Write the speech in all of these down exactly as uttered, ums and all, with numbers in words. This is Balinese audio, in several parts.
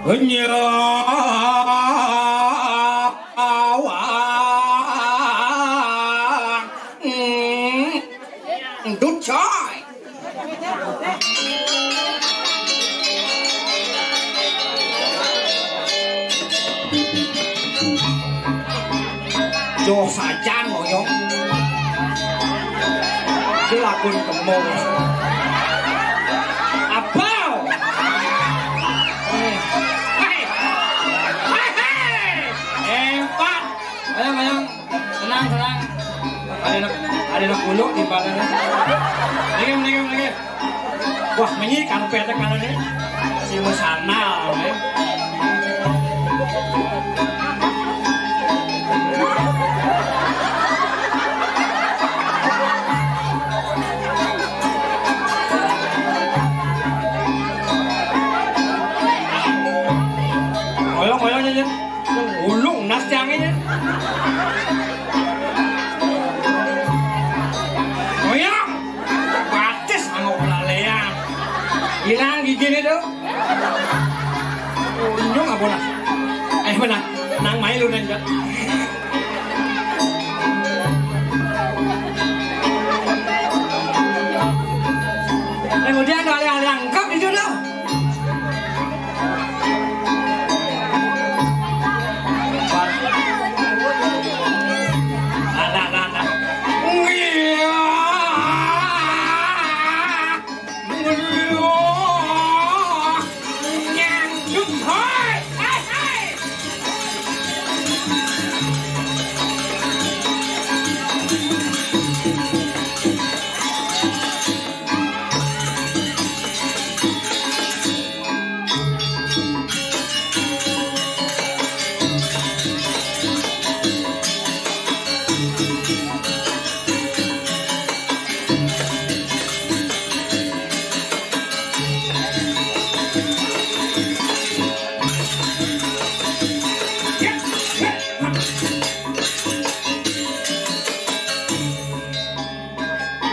Nyawang. Hmm. Ndut, coy. Joh sajan ngoyong. Dilakun kemo. Abau. Eh. Hei. Hei, hei. Empat. Ayo, ayo. Tenang, tenang. Ada nak, ada nak buluk di badan. Lagi, lagi, lagi. Wah, menyi karpet kalau ni. Si mesana, eh. Ngoyong, ngoyong, nyen. Ulung nas tiangnya. Ngoyong. Batis anggo pelalean. Hilang gigi ni tu. Unjung apa nak? Eh, mana? Nang main lu nang. Kemudian alih-alih angkep itu tu. Nah, nah, nah, nah.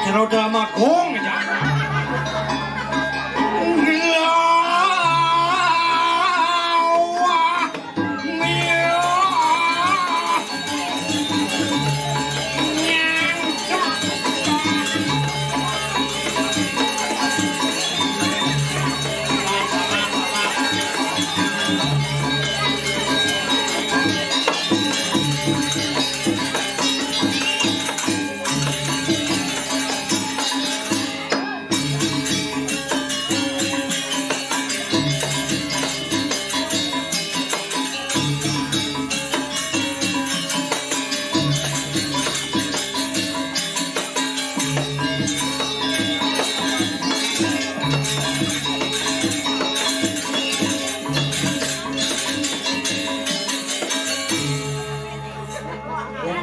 Jero drama gong aja.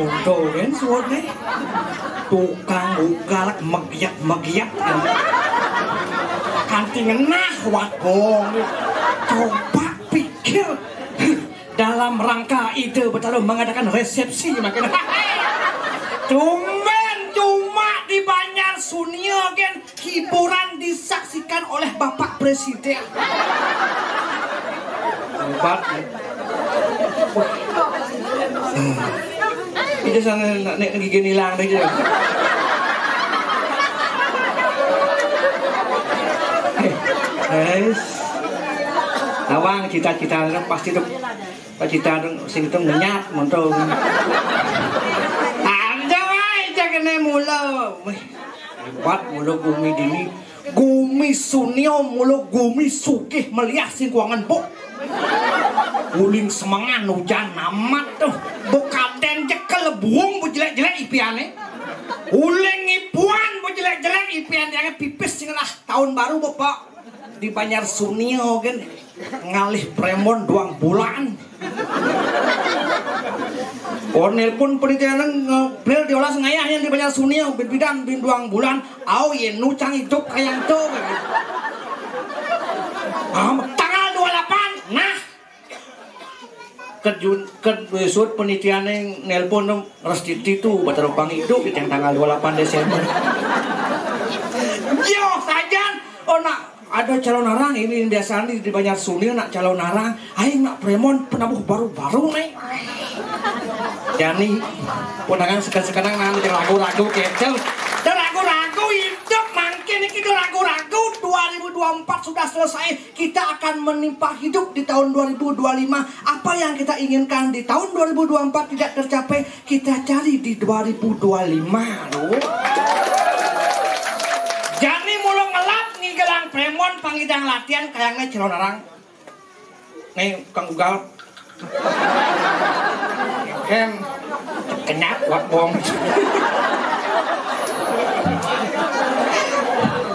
Untung kan suwun nih. Tukang ugal megiat-megiat. Kanti ngenah wat bong. Coba pikir. Dalam rangka ide Betara mengadakan resepsi makin. Tumben cuma di Banjar Sunia kan hiburan disaksikan oleh Bapak Presiden. Hebat, ya. Itu sana nak nek gigi hilang deh, ya. Eh, guys. Nawang cita-cita pasti tuh. Pacita dong sing itu ngenyat monto. Ada wae cak kene mula. Wih, hebat mula gumi dini. Gumi Sunio mula gumi sugih meliah sing kuangan buk. Uling semengan hujan amat tuh. Bekaten cekel buung bu jelek-jelek ipiane. Uling ipuan bu jelek-jelek ipian dia pipis sing lah tahun baru bapak. Di Banjar Sunio kan ngalih premon duang bulan. Oh, nelpon panitia nang, eh, bel diolas ngayah yang di Banjar Sunio, bin bidan, bin duang bulan, au ye nu cang idup kayang tu. Ah, tanggal dua lapan, nah. Kejun, ke besut panitia nang nelpon tu, restiti tu, batarupang idup, yang tanggal dua lapan Desember. Yo, sajan, oh nak, Ada calonarang ini biasanya di Banjar Suni nak calonarang. Aing nak prémon penabuh baru-baru nih. Jani, punangan sekarang-sekarang nanti ragu-ragu kecil. Dan ragu-ragu hidup mangkin ini kita ragu-ragu dua ribu dua puluh empat sudah selesai. Kita akan menimpa hidup di tahun dua ribu dua puluh lima. Apa yang kita inginkan di tahun dua ribu dua puluh empat tidak tercapai, kita cari di dua ribu dua puluh lima. Loh. Jani mulu ngelap ngigelang prémon pangidang latihan kayaknya calonarang. Nih, Kang Ugal. Em, kenyap, wak bong.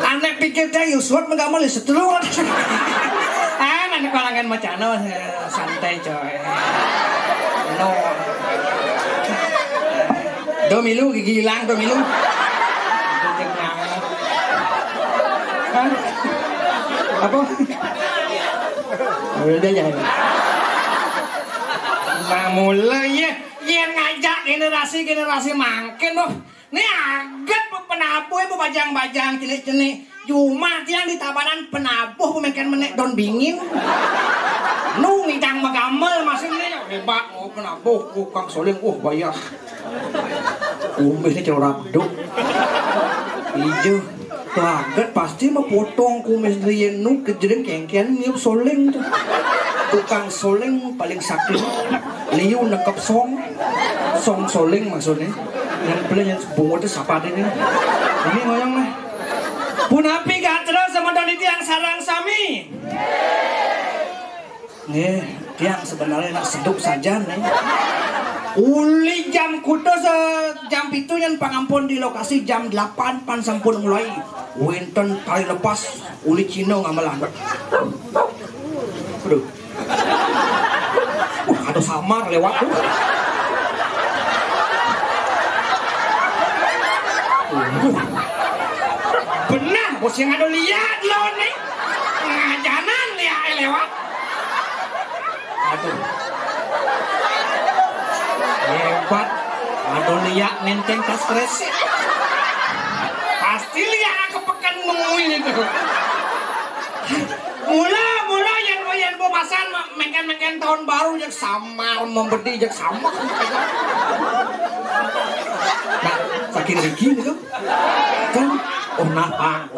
Anak pikir dia Yusuf menggamel ya seteru. Ah, nanti kalangan macana, eh, santai coy. No. Do milu gigi hilang, do milu. Hah? Apa? Udah jangan. Nah, mulai ya, ya ngajak generasi-generasi mangkin, boh. Nih aget penabuh, bu bajang-bajang, cilik-cilik. Cuma tiang di tabanan penabuh, bu mengken menek daun bingin. Nu ngidang megamel masih nih, hebat, oh, penabuh, oh, Kang Soling, oh, bayar. Kumisnya celorak dok. Iya. Laget pasti mah potong kumis riyen nu kejering kengken niup soling tuh. Tukang soling paling sakti. Liu nekep song. Song soling maksudnya. Yang beli yang bungut itu siapa ini? Ini ngoyong nih. Punapi gatra sama tadi tiang sarang sami. Nggih, tiang sebenarnya nak seduk saja nih. Uli jam kutus, eh, jam pitu nyen pangampun di lokasi jam delapan pan sampun mulai. Wenten tali lepas, uli Cina ngamelan. Aduh. Wah, ada samar lewat tuh. Waduh. Benar, bos yang ada lihat lawan nih. Ngajanan lihat lewat. Aduh. Hebat. Aduh, liak nenteng tas kresek. Pasti liak aku pekan nungguin itu. Mula, mula yang yang mau pasan mengken-mengken tahun baru yang sama membedi yang sama. Nah, saking riki itu kan, oh, nah, Bang.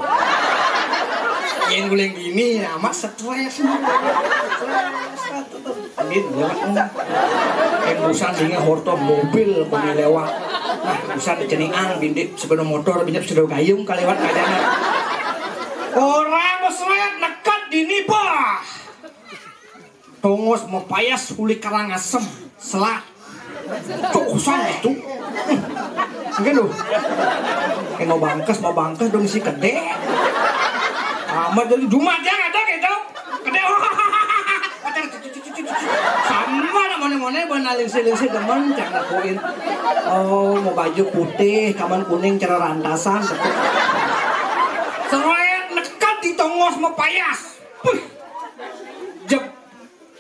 Yang guling gini, amat stres. Amin, lewat. Yang busan dinga horto mobil, mobil lewat. Nah, busan ceningan, bindik sepeda motor, bindik sepeda gayung, kalewat kajana. Orang seret nekat dini, bah. Tongos mapayas uli Karangasem, selat. Cok kosong itu. Enggak loh. Kayak mau bangkes, mau bangkes dong si kedé. Amat dari Jumat ya ada gitu. Kedé. Sama lah mone-mone benar lingsi-lingsi demen cak lakuin. Oh, mau baju putih, kaman kuning cara rantasan. Seret nekat di tongos mapayas. Puh. Jep.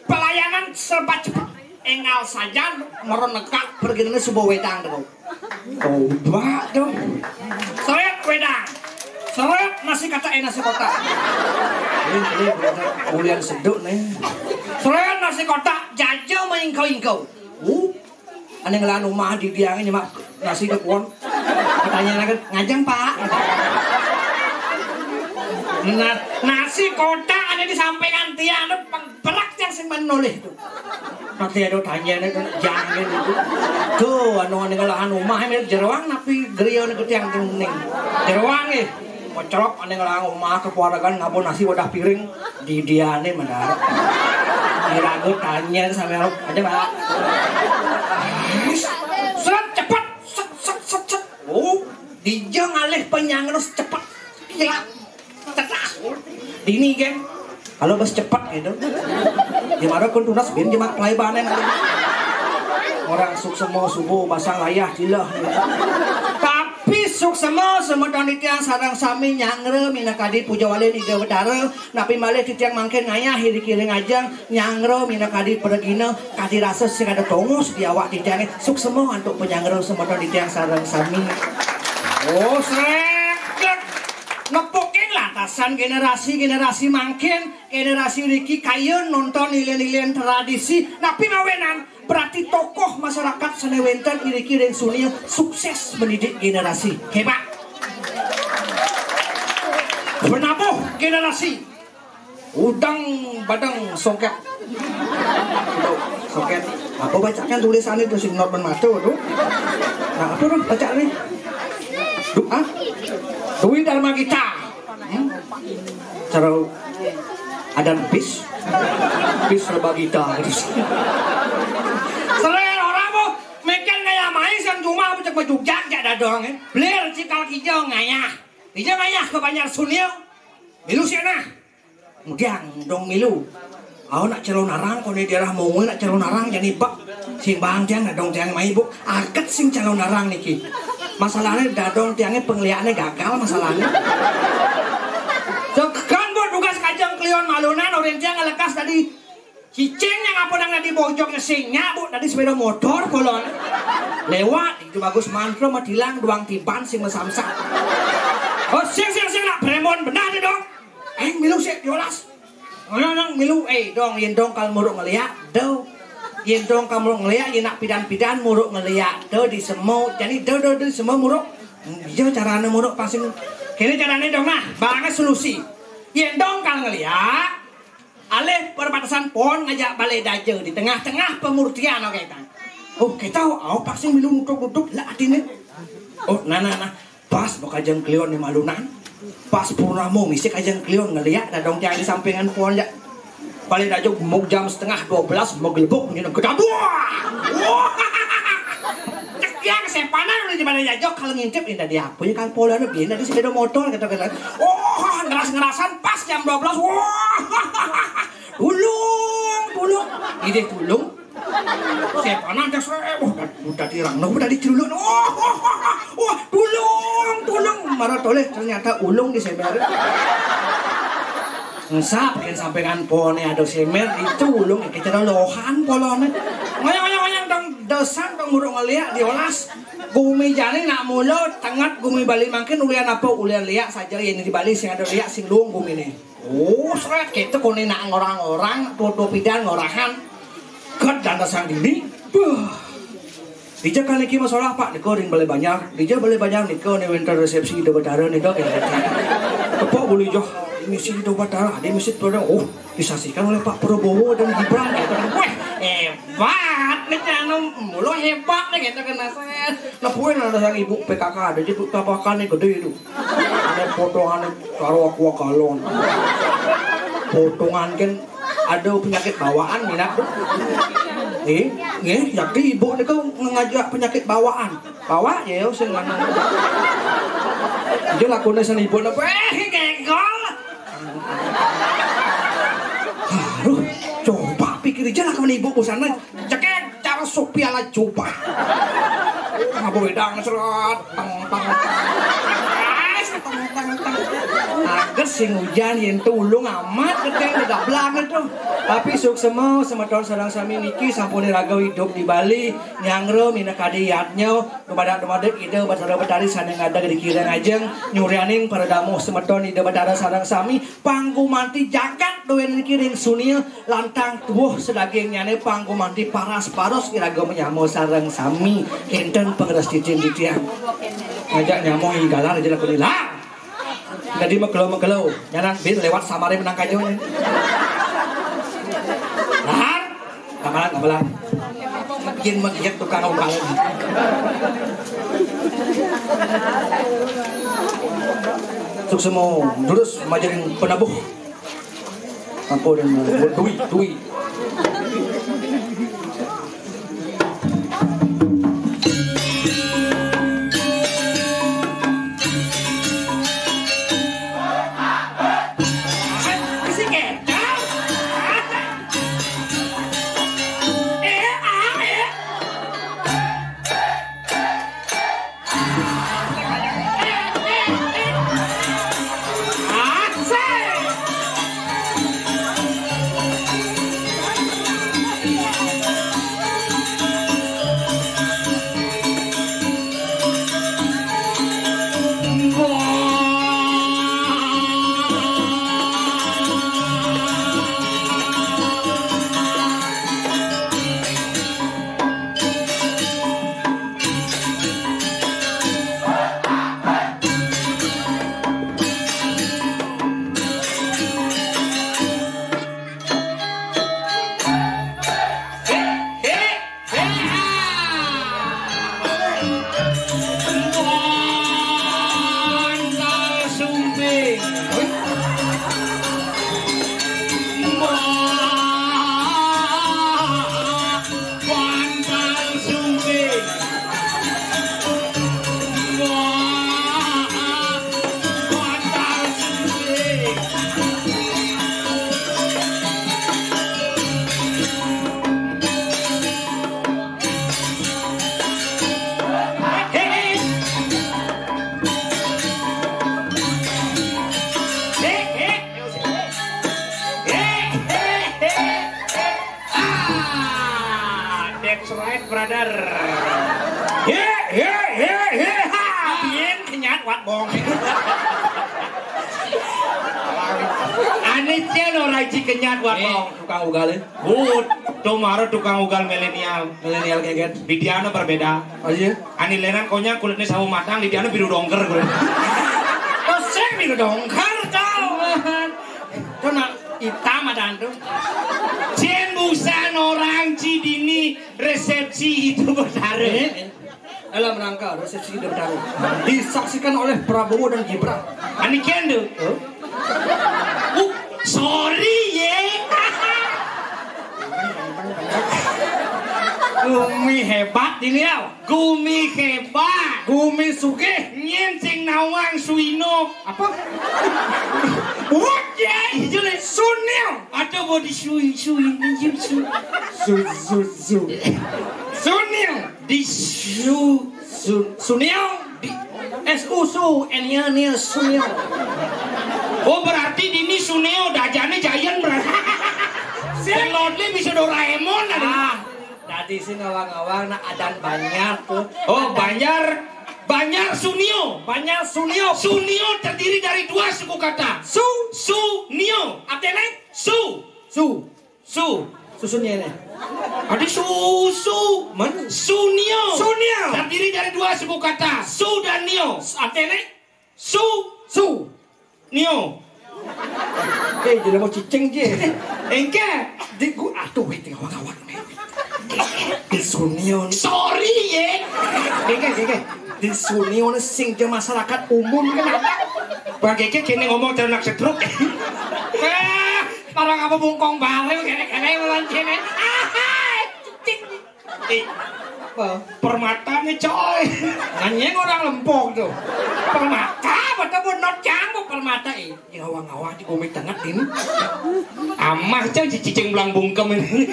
Pelayanan serba cepat. Engal saja meron negak pergi subuh wedang tuh. Coba dong. Seret wedang. Seret nasi kata eh nasi kotak. Ini ini ulian seduk nih. Seret nasi kotak jaja maingkau-ingkau. Uh, aneh ngelaan rumah di dia ini mak nasi ke pohon. Tanya lagi ngajeng pak. Nah, nasi kotak ada di sampingan tiang tuh pengperak yang sing menoleh tuh. Nanti ada tanya nih tuh jangan itu. Tuh anu anu ngelahan rumah ini jeroang tapi gerio nih tiang tuh ning. Jeroang nih. Mocorok anu ngelahan rumah keluarga ngabon nasi wadah piring di dia nih mendarat. Diragu tanya sama aja pak. Seret cepet, set set set set. Oh, dija ngalih penyangrus cepet. Kilat. Tetas. Dini geng. Kalau bes cepet gitu. Gimana kun tunas bin cuma pelaibane. Orang suksema subuh basang layah cilah. Tapi suksema semeton titiang sareng sami nyanggra minakadi puja wali Ida Betara. Napi malih titiang mangkin ngayah iri kiring ajeng nyanggra minakadi pregina kadi rasa sing ada tongos di awak titiange. Suksema antuk penyanggra semeton titiang sareng sami. Oh, sregep. Nepukin lantas. San generasi-generasi mangkin, generasi riki kayun nonton ilin-ilin tradisi, napi mawinan? Berarti tokoh masyarakat sané wénten iriki ring sunia sukses mendidik generasi. Hébat. Penabuh generasi. Udang badang songkét. Songkét. Apa bacaan tulisané tuh, sing not ban mata tuh? Nah, apa tuh bacaan nih? Du, ah? Dwi Dharma Gita. Hmm? Cara ada bis, bis Dharma Gita. Sering orang mau mikir kayak main sang cuma cek baju jak jak dadong, eh. Belir cikal kijang ngayah. Kijang ngayah ke Banjar Sunil. Milu sih nah. Kemudian dong milu. Au nak calonarang, koné daerah Mongoi nak calonarang, jani bek. Sing bang tiang, dadong tiang mai, Bu. Aget sing calonarang niki. Masalahnya dadong tiangnya pengliakannya gagal masalahnya. Tekan, Bu, tugas Kajeng Klion malunan, orang tiang ngelekas tadi cicing yang apa nang tadi bojong sing nya, Bu, tadi sepeda motor polon. Lewat, itu bagus mantra matilang duang tiban sing masamsak. Oh, sing, sing, sing, nak premon benar nih dong. Aing milu sih diolas. Ngono nang milu, eh, dong, yén dong kal muruk ngeliat, do. Yén dong kal muruk ngeliat, yén nak pidan-pidan muruk ngeliat, do, di semu. Jadi do, do, di semu muruk. Iya carane muruk pasti. Kene carane dong nah, barangnya solusi. Yén dong kal ngeliat, alih perbatasan pohon ngajak balai daja di tengah-tengah pemurtian, oke, tang. Oh, kita, oh, pasti milu nutup-nutup lah atine. Oh, nah, nah, nah. Pas mau Kajeng Klion di malunan. Pas purnama misi Kajeng Klion ngeliat dadong tiang di sampingan pohon ya. Paling aja mau jam setengah dua belas mau gelebok punya gedabuk. Wah. Cek tiang sepanan udah di mana aja kalau ngintip ini tadi apa ya kan polanya bina di sepeda motor gitu kan. Oh, ngeras-ngerasan pas jam dua belas. Wah. Tulung, tulung. Ide tulung. Sepanan dah saya, wah, udah dirang, udah diceluluk. Wah, wah, wah, wah, tulung, tulung. Marah toleh, ternyata ulung di semer. Ngesap, yang sampingan pohonnya ada semer, itu ulung, kita ada lohan polonnya. Ngoyang, ngoyang, ngoyang, dong, desan, dong, muruk ngeliat, diolas. Gumi jani nak mula, tengat gumi Bali mangkin, ulian apa, ulian liak saja, yang di Bali, sing ada liak, sing luung gumi nih. Oh, seret, kita koné nak ngorang-ngorang, tuwa-tuwa pidan ngorahan. Ket dan sang dini. Bah. Dija kan niki masalah, Pak, nika ring Balé Banjar. Dija Balé Banjar nika né wénten resepsi Ida Batara nika kaya gitu. Tepuk boleh joh misi Ida Batara, ada misi tuh ada. Oh, disaksikan oleh Pak Prabowo dan Gibran gitu. Wah, hebat nih anu, mulu hebat nih gitu kan saya. Nah, kue ada sang ibu P K K ada ibu tapakan nih gede itu. Ada potongan karo aqua galon. Potongan kan ada penyakit bawaan minat. Eh, nggih, yakti ibu niku ngajak penyakit bawaan. Bawa ya sing anu. Dia lakune seni ibu napa? Eh, gegol. Aduh, coba pikir aja lah kawan ibu busana. Cekek cara sup piala jubah. Ngapa wedang seret, teng, teng, teng. Teng, teng, teng. Aget sing hujan yén tulung amat gedé gegablak itu. Tapi suksema semeton sareng sami niki sampun iraga hidup di Bali, nyanggra minakadi yadnya, dumadak-dumadak Ida Batara Batari sané ngadeg di kirang ajeng, nyurianing para damuh semeton Ida Batara sareng sami, panggumanti jagat duwé niki ring sunia, lantang tuwuh sedagingnyané panggumanti paras-paros iraga manyama sareng sami kénten pangrestitin titiang. Ngajak nyama ing galar aja laku nila. Dadi makelo-makelo, nyanan bin lewat samare menang kajo. Lahar, gamelan, gamelan. Yen magiat tukang ombal. Suksema, durus majeng penabuh. Ampun, Dwi, Dwi. Brother. He, he, he, he, ha. Pian kenyat wat bong. Ané cén orang ci kenyat wat bong. Tukang ugal, ya? Good. Tuh mara tukang ugal milenial. Milenial geget. Didiana berbeda. Oh iya? Ané lénan konyang kulitné sawo matang, didiana biru dongker kulit. Tuh sing biru dongker, tau. Tuh nak hitam ada tuh. Cén busan orang ci dini resepsi itu Betara. Dalam rangka resepsi Ida Betara disaksikan oleh Prabowo dan Gibran. Ané kén tuh? Uh, sorry ya. Gumi hebat ini ya. Gumi hebat. Gumi sugih. Nyén sing nawang suino. Apa? Buat ya. Sunil. Ada body sui sui. Su, su, su. Sunil. Di su, su, Sunil. Di S U su, N-nya nih Sunil. Oh, berarti dini Sunil dajane Giant berarti. Sing lodli bisa Doraemon ada. Ah, dadi sing ngawang-ngawang nak adan Banjar tuh. Oh, Banjar. Banjar Sunio. Banjar Sunio. Sunio terdiri dari dua suku kata. Su. Sunio. Artinya? Su. Su. Su. Susunnya ini. Ada susu. Mana? Sunio. Sunio. Terdiri dari dua suku kata. Su dan nio. Artinya? Su. Su. Nio. Eh, jadi mau cicing je. Engke. Di gua, aduh, wait, ngawak-ngawak. Di Sunio. Sorry ya. Engke, engke. Di Sunio nih sing ke masyarakat umum kan ada. Bang Keke kene ngomong ternak setruk. Eh, orang apa bungkong bareng kene kene mancene. Ah, cicing. Eh, apa? Permata nih coy. Nanyeng orang lempok tuh. Permata, betul benar canggung permata eh. Ngawang-ngawang di gumi tengah ini. Amah cang cicing belang bungkem ini.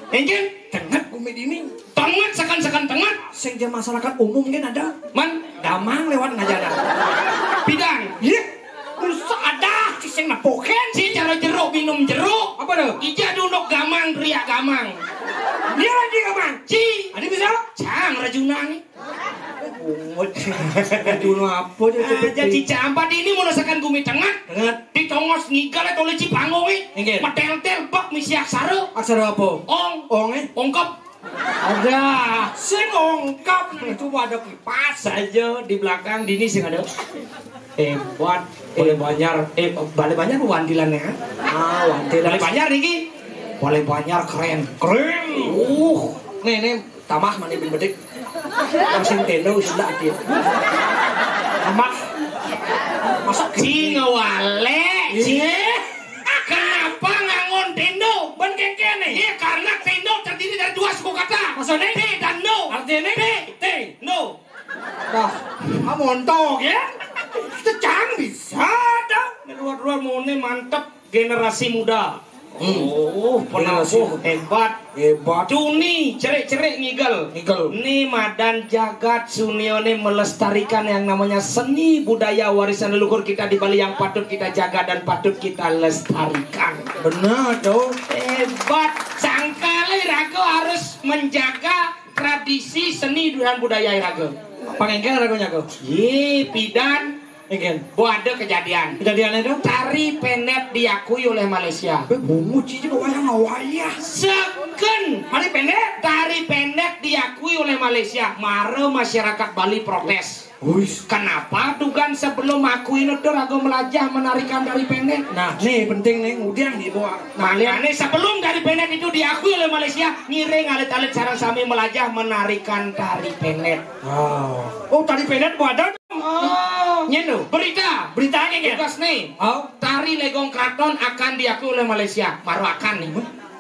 Engke tengah gumi dini. Tengah sekan-sekan tengah. Sing jam masyarakat umum kan ada. Man, damang lewat ngajana. Pidang. Iya. Usah ada cicing nepoken. Ci cara jeruk minum jeruk. Apa tuh? Ija duduk gamang, teriak gamang. Dia lagi gamang. Ci. Ada bisa? Cang rajunang. Bungut. Dulu apa dia? Aja cicampat ini mau rasakan gumi tengah. Tengah. Di tongos ngigal atau leci panggung eh. Inggih. Metel-tel bak misi aksara. Aksara apa? Ong. Ong eh. Ongkep. Ada. Sing ongkep itu ada kipas aja di belakang dini sing ada. Hebat. Boleh Banjar. Eh, Balai Banjar apa Wandilan ya? Ah, Wandilan. Balai Banjar niki. Balai Banjar keren. Keren. Uh. Nih, nih. Tamah mani bin bedik. Langsung tendo sudah dia. Tamah. Masa Cing wale, Cing. Iya. Kenapa ngangon tendo? Ben kengkene. Iya, karena tendo terdiri dari dua suku kata. Maksudnya? Te dan no. Artinya? Te, te, no. Dah, ah, montok ya. Cecang bisa dah. Dua-dua mone mantep. Generasi muda. Hmm. Oh, generasi penabuh muda. Hebat. Hebat. Tuni, cerik-cerik ngigel. Ngigel. Ni madan jagat Sunio ni melestarikan yang namanya seni budaya warisan leluhur kita di Bali yang patut kita jaga dan patut kita lestarikan. Benar dong. Hebat. Sangkali raga harus menjaga tradisi seni dan budaya raga. Pangengkel ragunya kok. Ye, pidan. Engken. Bo ada kejadian. Kejadiannya dong? Tari penet diakui oleh Malaysia. Be bungut sih juga wayang wayah. Seken. Tari penet? Tari penet diakui oleh Malaysia. Mara masyarakat Bali protes. Wis. Kenapa dugan sebelum akui itu raga melajah menarikan tari penet? Nah, nih penting nih, ngudiang nih bawa. Nah, makanya sebelum tari penet itu diakui oleh Malaysia, ngiring alit-alit sareng sami melajah menarikan tari penet. Oh, oh tari penet bo ada? Oh. Nyen tuh. Berita. Beritanya kan? Tugas nih. Oh. Tari Legong Keraton akan diakui oleh Malaysia. Maru akan nih.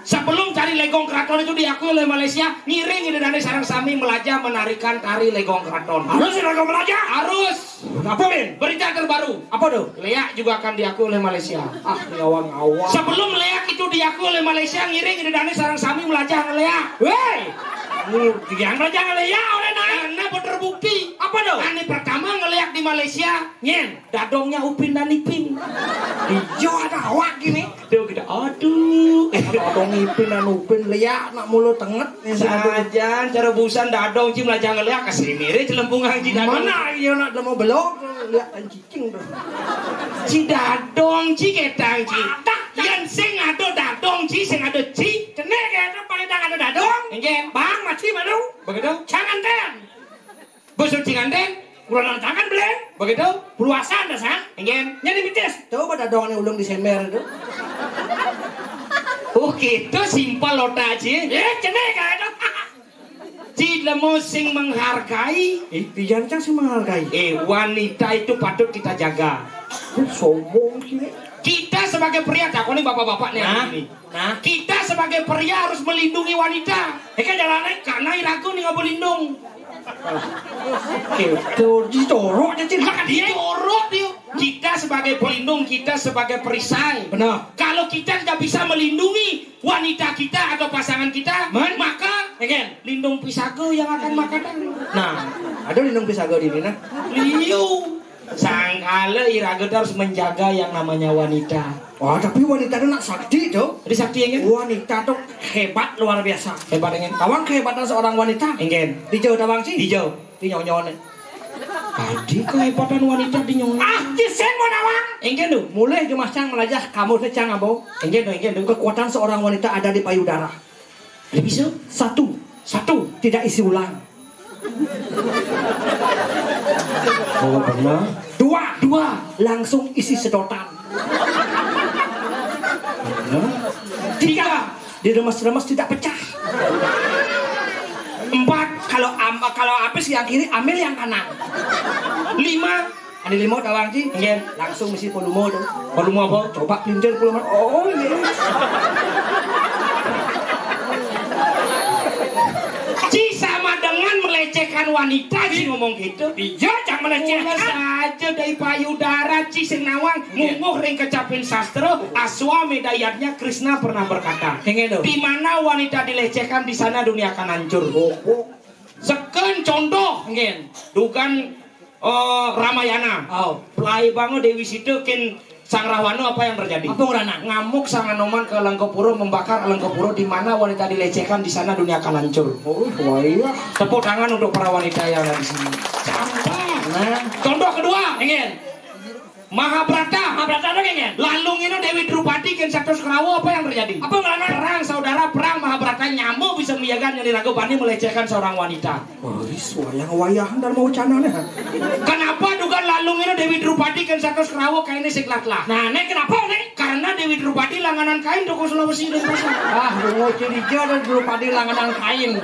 Sebelum tari Legong Keraton itu diakui oleh Malaysia, ngiring ida dane sareng sami melajah menarikan tari Legong Keraton. Harus ida melajah? Harus. Apa, Min? Berita terbaru. Apa tuh? Leak juga akan diakui oleh Malaysia. Ah, ngawang-ngawang. Sebelum leak itu diakui oleh Malaysia, ngiring ida dane sareng sami melajah ngeleak. Weh. Yang melajah ngeleak oleh naik. Karena bo terbukti. Apa tuh? Ane pertama ngeleak di Malaysia. Nyen. Dadongnya Upin dan Ipin. Ijo ada awak gini. Tuh kita, aduh. Dadong ipin anu ipin liak nak mula tenget. Sajan cara busan dadong ci melajah ngeliak kasih mirip celempung haji dadong. Mana iya nak lemo belok liak cicing tuh. Ci dadong ci ketang ci. Yen sing ada dadong ci sing ada ci. Cenik ya itu paling tak ada dadong. Enggak. Bang maci malu. Begitu. Jangan ten. Bos ucingan ten. Udah tangan beleng. Begitu. Puluasan dah sang. Enggak. Nyari mitis. Coba dadong ini ulung di semer itu. Oh gitu simpel otak ci. Ya cenik ya itu. Ci lemo sing menghargai. Eh, pian cang sing menghargai. Eh, wanita itu patut kita jaga. Kok sombong sih. Kita sebagai pria, takoni bapak-bapak nih. Nah, nah. Kita sebagai pria harus melindungi wanita. Eka jalannya karena iraku nih nggak berlindung. Itu dicorok aja sih. Lah, dicorok dia. Kita sebagai pelindung, kita sebagai perisai. Benar. Kalau kita tidak bisa melindungi wanita kita atau pasangan kita, maka lindung pisago yang akan makanan. Nah, ada lindung pisago di mana? Liu. Sangkala iraga harus menjaga yang namanya wanita. Wah, tapi wanita itu nak sakti tuh. Jadi sakti ya kan? Wanita tuh hebat luar biasa. Hebat dengan. Tawang kehebatan seorang wanita. Enggak. Dijauh tawang sih. Dijauh. Di nyonyon. Tadi kehebatan wanita di nyonyon. Ah, kisah mau nawang. Enggak tuh. Mulai jumah cang melajah kamu teh cang abo. Enggak tuh, enggak tuh. Kekuatan seorang wanita ada di payudara. Ada bisa? Satu. Satu. Tidak isi ulang. Oh benar. Dua. Dua. Langsung isi sedotan. Benar. Tiga. Diremes-remes tidak pecah. Empat. Kalau am kalau apis yang kiri, ambil yang kanan. Lima. Ada lima tawang ci. Iya. Langsung misi volume tuh. Volume apa? Coba pelintir volume. Oh iya. Ci sama dengan melecehkan wanita ci ngomong gitu. Iya, jangan melecehkan. Mulai saja dari payudara ci sing nawang ngunguh ring kecapin sastra aswa medayatnya Krishna pernah berkata, di mana wanita dilecehkan di sana dunia akan hancur. Seken contoh, dukan eh, Ramayana. Oh. Pelai banget Dewi Sita kin Sang Rahwana apa yang terjadi? Apa ngranang? Ngamuk Sang Hanoman ke Alangkapura, membakar Alangkapura, di mana wanita dilecehkan di sana dunia akan hancur. Oh, wah iya. Tepuk tangan untuk para wanita yang ada di sini. Cakep. Nah. Contoh kedua, ingin. Mahabharata. Mahabharata apa ingin? Lalung ini Dewi Drupadi kin satus kerawa apa yang terjadi? Apa ngranang? Perang saudara, perang Mahabharata nyamuk bisa miyagan yang diragu bani melecehkan seorang wanita. Wis wayah-wayahan dan mau canane. Kenapa dukan lalung ini Dewi Drupadi kan satus kerawa kainnya sing latlah? Nah, nek kenapa nek? Karena Dewi Drupadi langanan kain toko Sulawesi dan pasar. Ah, dungo curiga dan Drupadi langanan kain.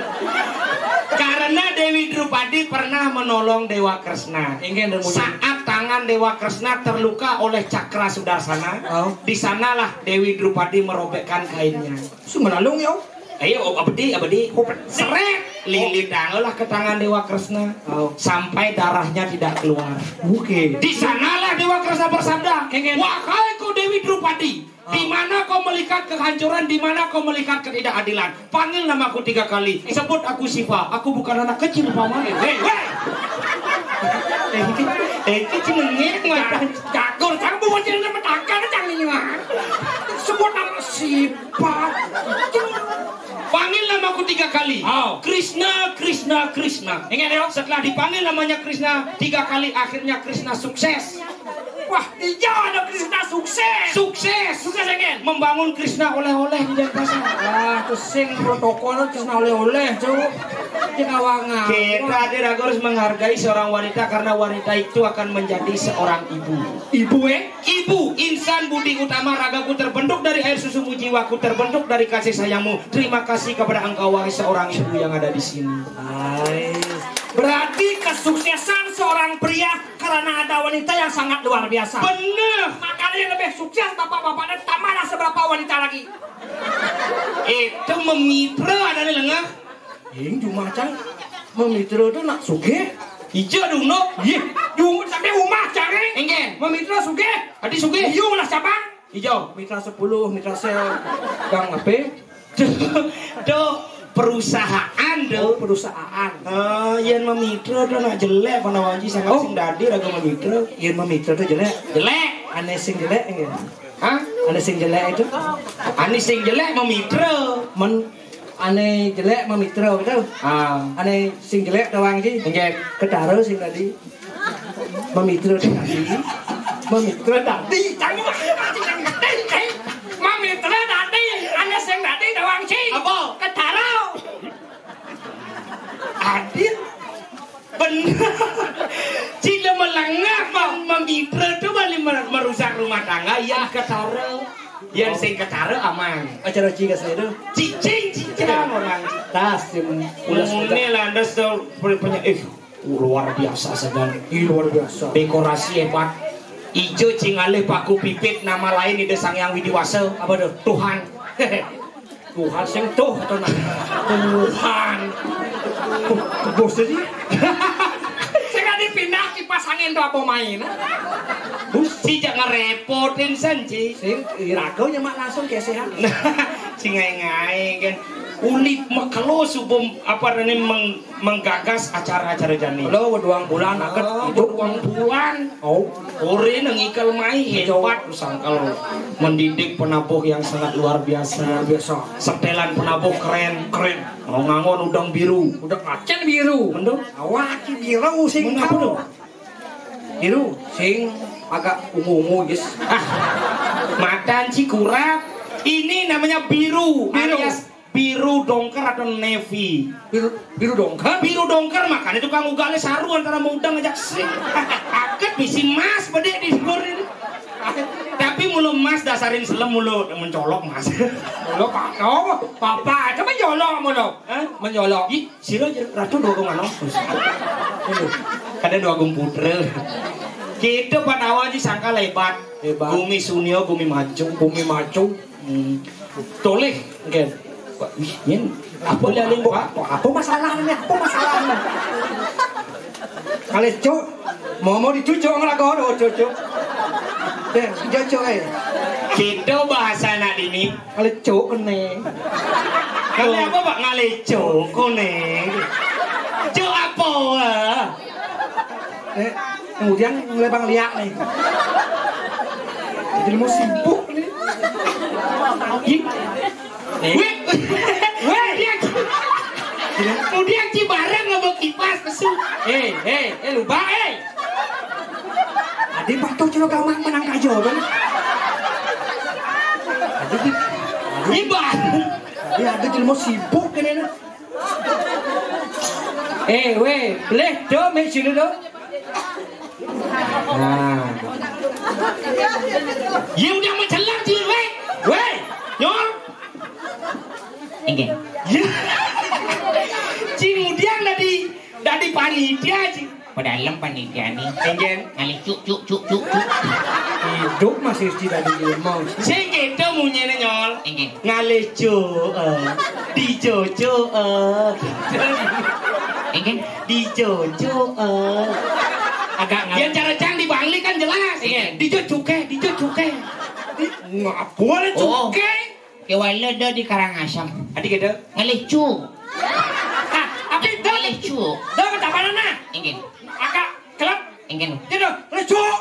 Karena Dewi Drupadi pernah menolong Dewa Kresna. Saat tangan Dewa Kresna terluka oleh cakra Sudarsana, oh, di sanalah Dewi Drupadi merobekkan kainnya. Sumelalung ya. Ayo, abdi, abdi. Seret, lilit lah ke tangan Dewa Kresna. Oh. Sampai darahnya tidak keluar. Oke. Di sanalah Dewa Kresna bersabda, wahai kau Dewi Drupadi, di mana kau melihat kehancuran, di mana kau melihat ketidakadilan, panggil namaku tiga kali. Sebut aku Siva. Aku bukan anak kecil paman. Hei, hei. Eh, itu, eh, itu cenengek mata. Jagur, jangan bawa cerita petaka, jangan ini mah. Sebut nama Siva. Panggil namaku tiga kali. Oh. Krishna, Krishna, Krishna. Ingat ya, setelah dipanggil namanya Krishna tiga kali, akhirnya Krishna sukses. Wah, iya ada Krishna sukses. Sukses. Sukses ingin. Membangun Krishna oleh-oleh di Denpasar. Wah, itu sing protokol Krishna oleh-oleh, Cuk. Di Kawangan. Kita hadir aku harus menghargai seorang wanita karena wanita itu akan menjadi seorang ibu. Ibu, eh? Ibu, insan budi utama ragaku terbentuk dari air susumu, jiwaku terbentuk dari kasih sayangmu. Terima kasih kepada engkau wahai seorang ibu yang ada di sini. Hai. Berarti kesuksesan seorang pria karena ada wanita yang sangat luar biasa. Bener. Makanya lebih sukses bapak-bapak dan tambahlah seberapa wanita lagi. Itu memitra ada di lengah. Ing jumah cang memitra tuh nak sugih. Ijo dong no. Ih, jumah sampai rumah cang eh. Enggen. Memitra sugih. Adi sugih. Iya lah cabang. Ijo. Mitra sepuluh, mitra sel. Gang apa? Tuh, tuh perusahaan tuh. Oh, perusahaan. Eh, yang memitra tuh nak jelek, mana waji sangat oh, sing dadi raga memitra. Yang memitra tuh jelek. Jelek. Aneh sing jelek ya. Hah? Ané sing jelék itu. Ané sing jelék mamitra. Men, ané jelék mamitra gitu. Ah. Ané sing jelék doang sih. Nggih. Ketara sing tadi. Mamitra dadi. Mamitra dadi. Mamitra dadi. Ané sing dadi doang sih. Apa? Ketara. Adil. Bener. Cina melengah, Bang. Mamitra tuh balik mer-, merusak rumah tangga. Yang ketara. Yang sing ketara aman. Acara ciga saya tuh. Cicing, cicing orang. Tas, tim ulas. Ini landas tuh punya, eh, luar biasa saja. Ih, luar biasa. Dekorasi hebat. Ijo cing alih paku pipit, nama lain Ida Sang Hyang Widi Wasa. Apa tuh? Tuhan. Tuhan sing tuh to, nah. Tuhan. Bos sih. Sing dipindah kipas angin to apa main? Bos sih jangan repotin sen, Ci. Sing iraga nyemak langsung gesehan. Ci ngaé-ngaé kan. Uli makelo subuh apa rene meng-, menggagas acara-acara jani. Lo weduang bulan aket. Oh, itu weduang bulan. Oh. Ore nang ikel mai hebat sangkal mendidik penabuh yang sangat luar biasa. Luar biasa. Setelan penabuh keren. Keren. Kalau ngangon udang biru. Udah macan biru. Mendung. Awak biru sing. Mengapa tahu. Tuh? Biru sing agak ungu-ungu, guys. Ah, matan Cikura. Ini namanya biru, biru. Alias biru dongker atau navy. Biru, biru dongker? Biru dongker, makanya tukang ugalnya saru antara mudeng aja sih. Aket bisi emas bedek di dhuwur ini. Tapi mulu emas dasarin selem mulu mencolok emas. Mulu apa? Papa, coba mencolok mulu. Hah? Mencolok. Ih, sira aja ratu dua koma enam. Ada dua komputer. Kita Pandawa aja sangka lebat. Lebat. Gumi Sunio, gumi Macu. Gumi Macu. Hmm. Toleh. Nggih. Pak, wih, yen apa lali, Pak? Apa masalahnya? Apa masalahnya? Kali cuk, mau, mau dicucuk ngelak kono, cucuk. Deh, cucuk, eh. Kita bahasa anak dini. Kali cuk kene. Kali apa, Pak? Ngali cuk kene. Cuk apa? Eh, kemudian mulai Bang Liak nih. Jadi mau sibuk nih. Ih. Eh. Wih. Wih. Kemudian, kemudian Cibareng nggak mau kipas, pesu. Eh, eh, eh, lupa, eh. Adi patuh cuma gampang menang kajo, kan? Adi, adi, Ibar. Adi ada jelema sibuk kene, nah. Eh, weh, beleh do mek sini do. Nah. Ya udah mencelang sih, weh. Weh, nyol. Inggih. Ya. Cing udiang dari, dari panitia, Cing. Padahal panitia nih. Inggih. Ngalih cuk, cuk, cuk, cuk, cuk. Hidup masih tidak diomong. Sing gitu munyene, nyol. Inggih. Ngalih cuk, eh. Dijojo, eh. Inggih. Dijojo, eh. Agak ngalih. Ya, cara cang di Bangli kan jelas. Inggih. Dijojoke, dijojoke. Di, nggak boleh. Oh. Cuke. Kewala do di Karangasem. Adi gitu. Ngalih cuk. Ah, tapi do. Ngalih cuk. Do ketapanan, nah. Inggih. Agak kelep. Inggih. Gitu, ngalih cuk.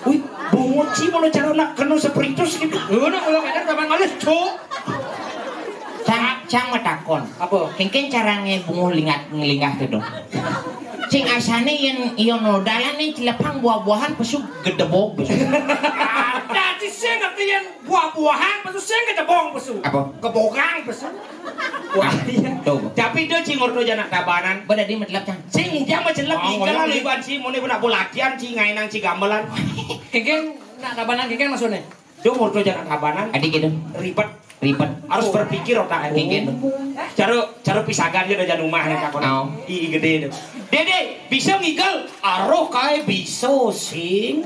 Wih, bungut sih mau cara nak kena spiritus gitu. Ngono kalau kata sama ngalih cuk. Cang, cang matakon. Apa? Kengken cara ngebunguh lingat, ngelinggah gitu. Sing asane yen iya no dalane celepang buah-buahan pesu gedebok. Ada sih sing ngerti yen buah-buahan pesu sing gedebong pesu. Apa? Kebokang pesu. Wah, iya. Tuh. Tapi do cing orto janak tabanan. Beda di medelap, Cang. Sing ujang mah celep. Oh, tinggal ngoyong lalu di iban si muni pernah latihan, cing ngainang, cing gamelan. Kengken nak tabanan kengken maksudnya? Do orto janak tabanan. Adi gitu. Ribet. Ribet. Harus berpikir otak. Kengken. Cara, cara pisagan ya do jan umah nek takon. Oh. I, i gede itu. Dede, bisa ngigel? Aroh kae bisa sing.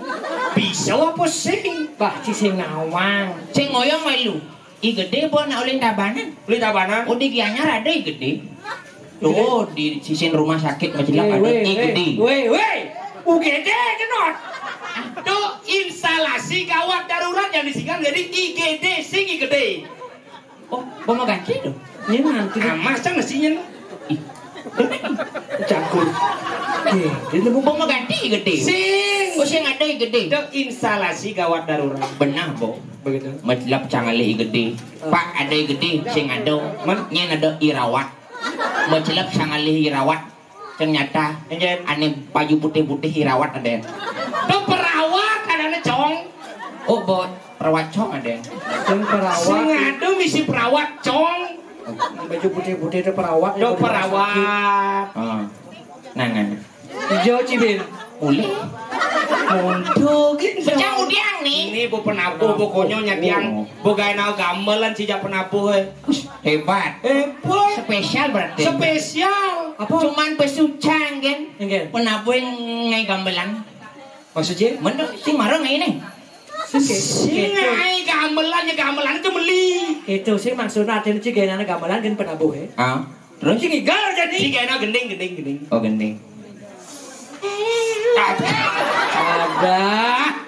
Bisa apa sing? Bah, ci sing nawang. Sing ngoyong melu. I gede apa nak ulin tabanan? Ulin tabanan? Oh, di Gianyar ada i gede. Tuh, di sisin rumah sakit Majelak ada i gede. Weh, weh. U G D kenot. Tuh, instalasi gawat darurat yang disingkat jadi I G D, sing i gede. Oh, mau ganti tuh. Ini nanti. Amas cang mestinya. Ih. Cakur. Oke, jadi mau ganti i gede. Sing. Oh, sing ada gedé. Itu instalasi gawat darurat. Benar, Bu. Begitu. Mecelep cangalih gedé. Pak, ada gedé, sing ada. Men- Nyén ada irawat. Mecelep cangalih irawat. Ternyata Enggak. Ané baju putih-putih irawat ada. Itu perawat, ada cong. Oh, buat perawat cong ada. Sing perawat. Sing ada misi perawat, cong. Baju putih-putih itu perawat. Itu perawat. Ah. Nah, nah. Ijo, Cibin. Boleh. Monto gitu. Pecah udiang nih. Ini bu penabuh, pokoknya nyadiang. Oh. Bu gaéna gamelan sijak penabuh, eh. Hebat. Hebat. Spesial berarti. Spesial. Apa? Cuman pesucang kan. Enggak. Penabuh ngai gamelan. Maksudnya? Mending sing marang ini. Sing ngai gamelan, ya gamelan itu meli. Itu sih maksudnya ada sih gaéna gamelan kan penabuh, eh. Ah. Terus? Sing igal jadi. Sing gaéna gending, gending, gending. Oh, gending. Ada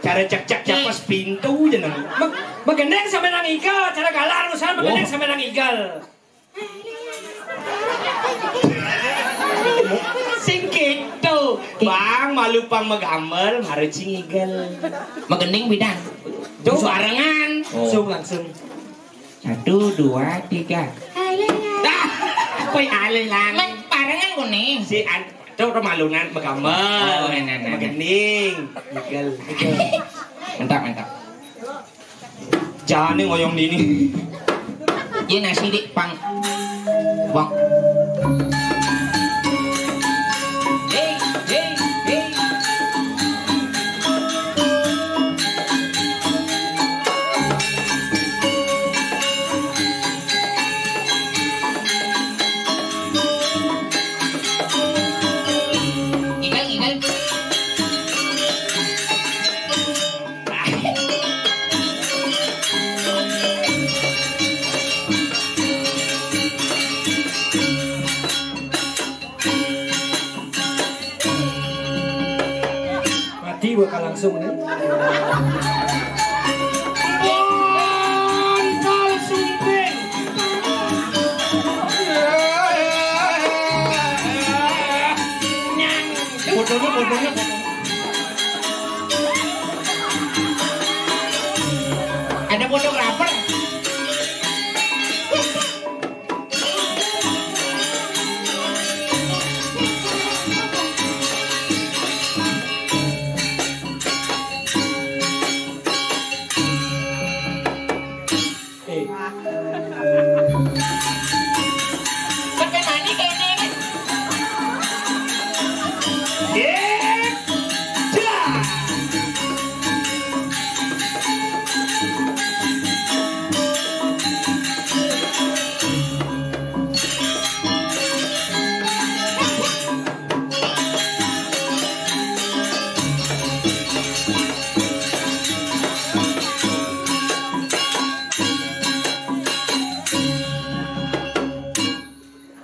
cara cek-cek siapa pintu jeneng. Megendeng sama nang igal, cara galar usaha megendeng sama nang igal. Sing gitu. Bang, malu pang megamel, harus sing igal. Megending bidan. Tuh barengan. Oh. Langsung, langsung. Satu, dua, tiga. Dah, apa yang alih lang? Barengan kuning. Si an, tuh udah malunan megamel. Oh, enak, enak. Megending. Igal, igal. Mantap, mantap. Jane ngoyong dini. Iya nasi dik pang. Bang. Hei, hei, hei. Igal, igal. Mati bakal langsung nih. Bodohnya, bodohnya, bodohnya. Ada fotografer. Eh. Pakai mani kene.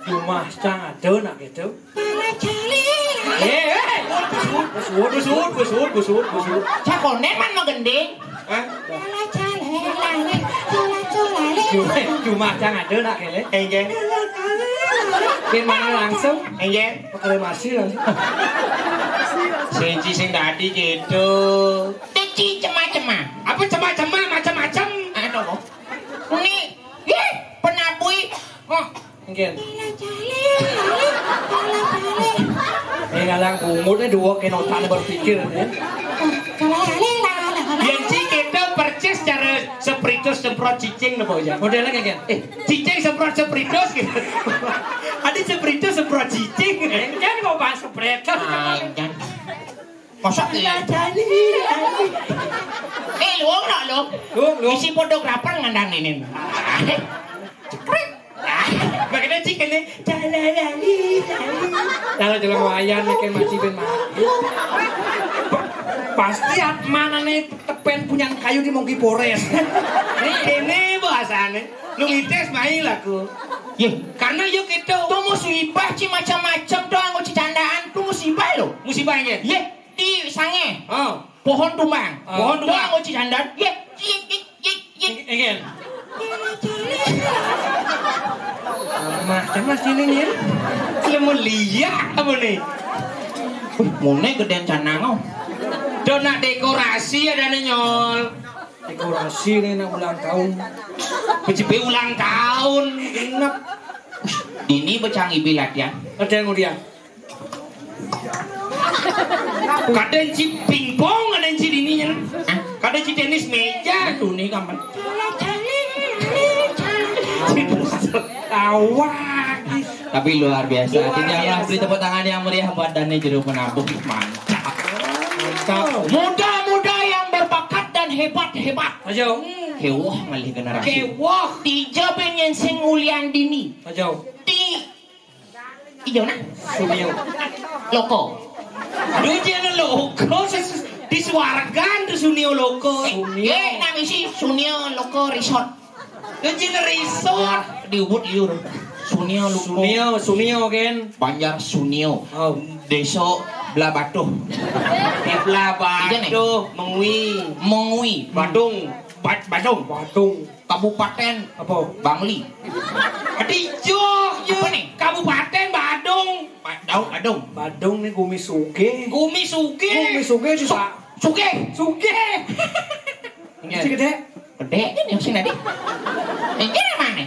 Cuma cang ada nak gitu. Eh, eh. Busut, busut, busut, busut, busut. Cak konen man mau gending. Hah? Cuma, cuma ada nak kene. Enggak. Kin mana langsung? Enggak. Reklamasi langsung. Sing ci sing tadi gitu. Deci cema-cema. Apa cema-cema? Macam-macam. Aduh. Ini, ih, penabui. Oh, enggak. Ini ngalang bungut nih dua kenotan berpikir ya. Yang ci kita percis cara spiritus semprot cicing nih, Pak Ujang. Modelnya kayak gini. Eh, cicing semprot spiritus gitu. Ada spiritus semprot cicing. Kan kok bahas spiritus. Ah, kan. Masa iya? Eh, luang nak, luang. Luang, luang. Isi fotografer ngandang ini. Cekrek. Makanya cik ini. Jalalali. Kalau jalan wayan nih kan masih ben mah. Pasti mana nih tepen punya kayu di Mongki Pores. Ini bahasanya. Lu ngites main laku. Yeh, karena yuk itu. Tuh musibah ci macam-macam tuh anggo cicandaan tuh musibah lo. Musibahnya. Yeh, di sange. Oh. Pohon tumbang. Oh. Pohon tumbang. Tuh anggo cicandaan. Yeh, yeh, yeh, yeh, yeh. Enggak. Macam mas ini nih. Lu mau lihat apa nih? Wih, mune gedean canang oh. Do nak dekorasi ada nih, Nyol. Dekorasi nih nak ulang tahun. Kecepe ulang tahun. Genep. Ini becang ibi latihan. Ada yang udah. Kadang ci pingpong, kadang ci dini nya. Kadang ci tenis meja tuh nih kapan. Awak. Tapi luar biasa. Luar Tidak biasa. Beri tepuk tangan yang meriah buat Dani Juru Penabuh. Mantap. Mantap. Muda-muda yang berbakat dan hebat-hebat. Ayo. Kewah ngalih generasi. Kewah. Tiga pengen sing ulian dini. Ayo. Di Ijo nah. Sunio. Loko. Duh, jangan loko. Ses- Di suargan tuh Sunio loko. Eh, Sunio. Eh, nami si Sunio loko resort. Duh, jangan resort. Di Ubud liur. Sunio loko. Sunio, Sunio kan. Banjar Sunio. Oh. Desa Blabatuh. Di Blabatuh, Mengwi. Mengwi. Badung. Bad- Badung. Badung. Kabupaten apa? Bangli. Aduh, ijo, ijo. Apa nih? Kabupaten Badung. Badung, Badung. Badung nih gumi suge. Gumi suge. Gumi suge sih, Pak. Suge. Suge. Iya. Masih gede. Gede kan yang sini tadi. Ini mana?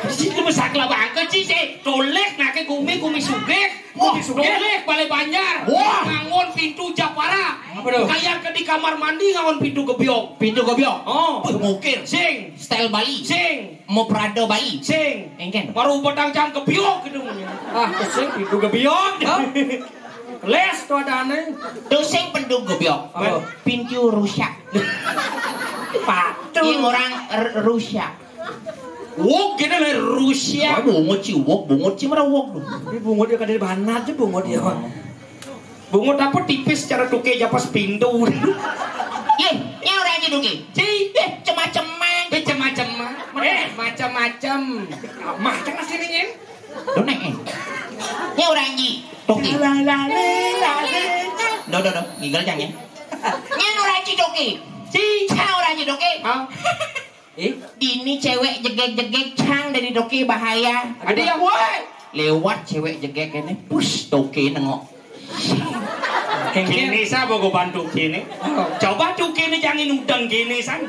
Sini besar kelapa angkat sih, sih. Tolek nake gumi, gumi suge. Wah, Bukit Sugih. Boleh, Balai Banjar. Wah. Ngangon pintu Japara. Apa tuh? Kayak ke di kamar mandi ngangon pintu gebyok. Pintu gebyok. Oh. Wih, mukir. Sing. Style Bali. Sing. Mau Prada Bali. Sing. Engken. Baru petang jam gebyok gitu. Ah, sing pintu gebyok. Hah? Les tuh ada aneh. Tuh sing pintu gebyok. Apa? Pintu rusak. Patuh. Ini orang r- rusak. Wok gini lah Rusia. Wah, bungut sih, wok, bungut sih, mana wok tuh? Ini bungut ya, kadang banat aja bungut ya. Bungut apa tipis cara tuke aja pas pintu. Ye, ini orang aja tuke. Ci, eh, cema-cema. Eh, cema-cema. Eh, macam-macam. Mah kan aslinya. Tuh nek. Ini orang aja tuke. Doh, doh, doh, gigal jangan. Ini orang aja tuke. Ci, orang aja tuke. Hah? Eh? Dini cewek jegeg-jegeg cang dari toke bahaya. Ada yang woi. Lewat cewek jegeg ini, pus toke nengok. Kengken. Kini sa bogo bantu kini. Oh. Coba tuh kini jangan udang kini sang.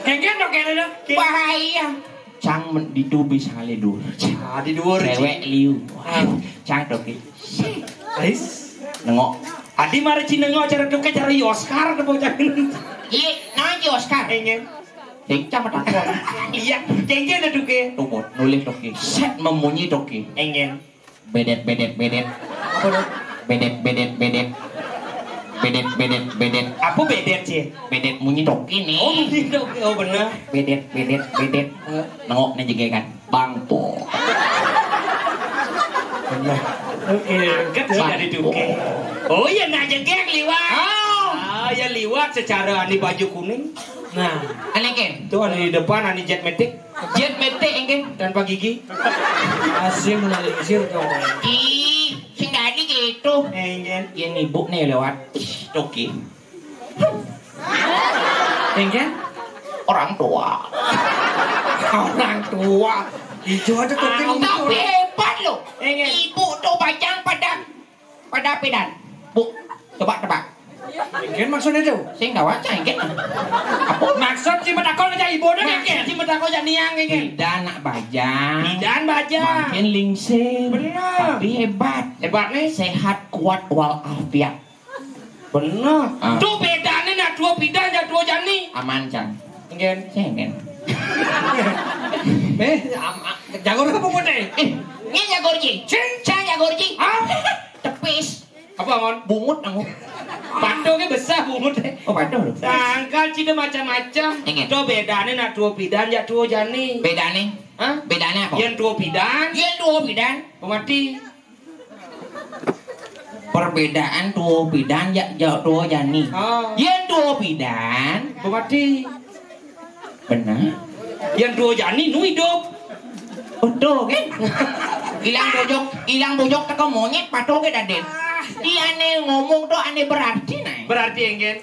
Kengken toke ada. Bahaya. Cang men- ditubi sangale dur. Ah, di dua. Cewek liu. Ah. Cang toke. Ais. Nengok. Adi mara Cina nengok cara tuke cara Oscar tuh bocah. Iya, nanti Oscar. Ingin. Sing cang takon. Iya, kengken ada tuke. Tunggu, nulis toke. Set memunyi toke. Enggen. Bedet, bedet, bedet. Apa tuh? Bedet, bedet, bedet. Bedet, bedet, bedet. Apa bedet sih? Bedet munyi toke nih. Oh, munyi toke. Oh, benar. Bedet, bedet, bedet. Eh. Nengok nih jege kan. Bangpo. Benar. Oke. Angkat sih dari tuke. Oh iya, nah jegek liwat. Oh. Ah, ya liwat secara ani baju kuning. Nah, aneh kan? Tuh ani di depan, ani jet metik. Jet metik engke tanpa gigi. Asing menelisir tuh. Ih, sing tadi gitu. Engke. Yang ibu nih lewat. Toki. Engke? Orang tua. Orang tua. Ijo ada toki. Tapi hebat loh. Engke. Ibu tuh bajang pada Pada pidan? Bu, coba tebak. Engken maksudnya tuh. Sing gawat cah engken. Apa? Maksud si metakon aja ibu deh engken. Si metakon aja niang engken. Pidan nak bajang. Pidan bajang. Makin lingsir. Bener. Tapi hebat. Hebat nih. Sehat kuat walafiat. Bener. Ah. Tuh bedanya nak dua pidan ya dua jani. Aman cang. Engken. Sing engken. Eh, am- am- jago apa pun deh? Eh, ini jago ji. Cing. Cang jago ji. Ah. Tepis. Apa mon? Bungut nanggu. Patuh ke besar bungut deh. Oh patuh loh. Tangkal cina macam-macam. Ingat. Tuh bedanya nak dua pidan ya dua jani. Bedanya? Hah? Bedanya apa? Yang dua pidan. Yang dua pidan. Pemati. Perbedaan dua pidan ya, ya dua jani. Oh. Yang dua pidan. Pemati. Benar. Yang dua jani nu hidup. Betul kan? Ilang bojok, ilang bojok teko monyet patuh ke daden. Iya ane ngomong tuh ane berarti nah. Berarti engken.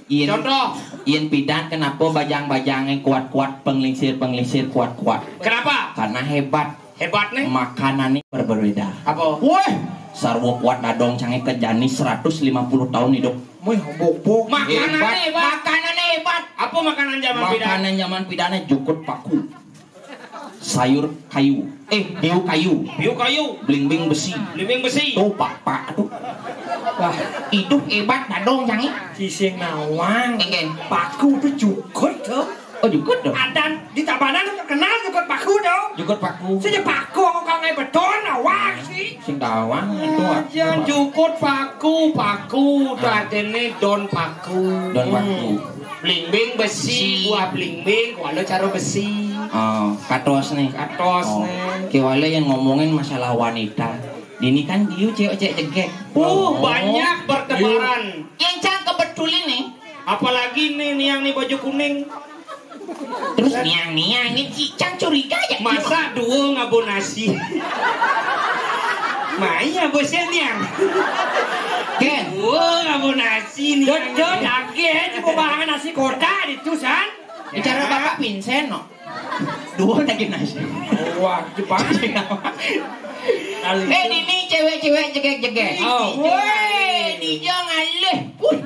Yen, contoh. Yen pidan kenapa bajang-bajangnya kuat-kuat, penglingsir-penglingsir kuat-kuat? Kenapa? Karena hebat. Hebat nih. Makanannya berbeda. Apa? Wah, Sarwa kuat dadong cangé ka jani seratus lima puluh tahun hidup. Wih, bobok. Makanan hebat. Hebat. Makanan hebat. Apa makanan zaman pidana? Makanan zaman pidana jukut paku. Sayur kayu. Eh, biu kayu. Biu kayu. Blimbing besi. Blimbing besi. Tuh, bapak tuh. Wah, hidup hebat dadong cangé. Sising nawang. Enggak. Paku tuh jukut tuh. Oh, jukut dong. Adan di Tabanan terkenal jukut paku dong. Jukut paku. Sing paku kok ngai beton awak sih. Sing dawang itu. Aja jukut paku, paku tuh artinya don paku. Don paku. Blimbing besi, besi. Buah blimbing, kuala cara besi. Oh, katos nih. Katos nih. Oke, wala yang ngomongin masalah wanita. Dini kan diu cewek-cewek jegek. Uh, banyak bertebaran. Yang cang kebetulan nih. Apalagi nih niang nih baju kuning. Terus niang-niang ini cang curiga ya. Masa dua ngabo nasi? Mai ya bosnya niang. Ken. Dua ngabo nasi niang. Dodot lagi ya, cuma bahangan nasi kotak itu san. Bicara bapak Vincent no. Dua lagi nasi. Wah, Jepang. Eh, ini cewek-cewek jegek-jegek. Oh. Woi, ini jangan leh. Wih.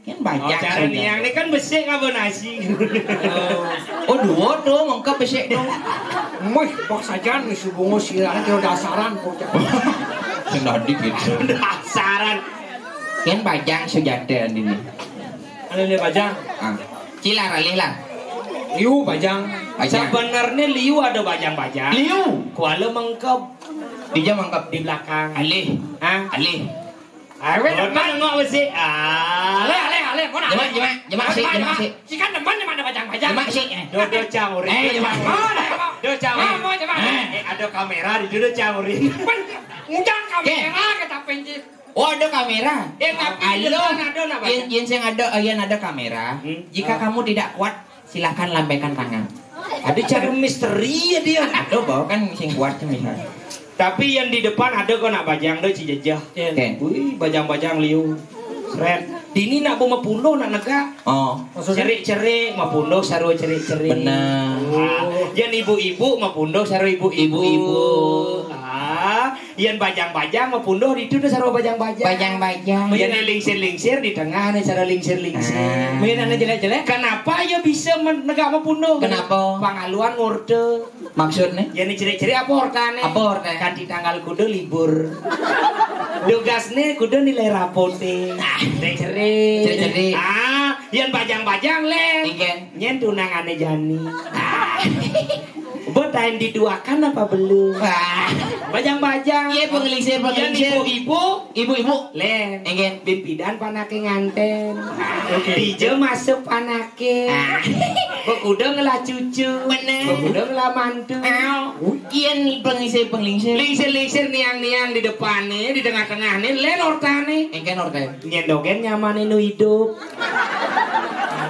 Kan banyak. Oh, cara niang ini kan besik ngabo nasi. Oh, dua tuh, mengkep besik tuh. Mih, paksa jan nih, subungu sirah, kira dasaran, kok. Senadi gitu. Dasaran. Kan bajang sujata ini. Ada nih bajang. Ah. Cilar alih lah. Liu bajang. Bajang. Sebenarnya liu ada bajang-bajang. Liu. Kuala mengkep. Dija mengkep di belakang. Alih. Hah? Alih. Awe, nengok besi. Ah. Alih, alih, alih. Kau nak? Jemak, jemak, jemak sih, jemak sih. Si kan demen, demen ada bajang-bajang. Jemak sih. Dodo camurin. Eh, jemak. Oh, dah, kau. Dodo camurin. Mau, mau, jemak. Eh, ada kamera di dodo camurin. Pun, ngundang kamera ke tapen je. Oh, ada kamera. Eh, tapi depan ada nak bajang. Yen, yen sing ada, eh, yen ada kamera. Hmm? Jika kamu tidak kuat, silakan lambaikan tangan. Ada cara misteri ya dia. Ada bawa kan sing kuat kan bisa. Tapi yang di depan ada kok nak bajang tu cik jejah. Oke. Wih, bajang-bajang liu. Keren. Dini nak bu mapunduh nak negak. Oh. Maksudnya? Cerik-cerik mapunduh sarua cerik-cerik. Benar. Ah, yang ibu-ibu mapunduh sarua ibu-ibu. Ibu-ibu. Ah, yang bajang-bajang mapunduh itu tu sarua bajang-bajang. Bajang-bajang. Yang lingsir-lingsir di tengah ni sarua lingsir-lingsir. Ah. Mungkin ada jelek-jelek. Kenapa ya bisa men- negak mapunduh? Kenapa? Pangaluan ngorta. Maksudnya? Yang ni cerik-cerik apa ortane? Apa ortane? Kanti tanggal kuda libur. Tugasnya kuda nilai rapote. Cerik-cerik. Cerik-cerik. Ah, yang bajang-bajang, Len. Ingin. Nyen tunangannya Jani. Betain diduakan apa belum? Wah. Bajang-bajang. Iya, pengelisir, pengelisir. Ibu-ibu. Ibu-ibu. Len. Ingin. Bimpidan panake nganten. Oke. Dija masuk panake. Ah. Bekuda ngelah cucu. Bener. Bekuda ngelah mantu. Au. Iya nih, pengelisir, pengelisir. Lingsir-lingsir niang-niang di depan nih, di tengah-tengah nih, Len ortane. Ingin ortane. Nyendogen nyamane nu hidup.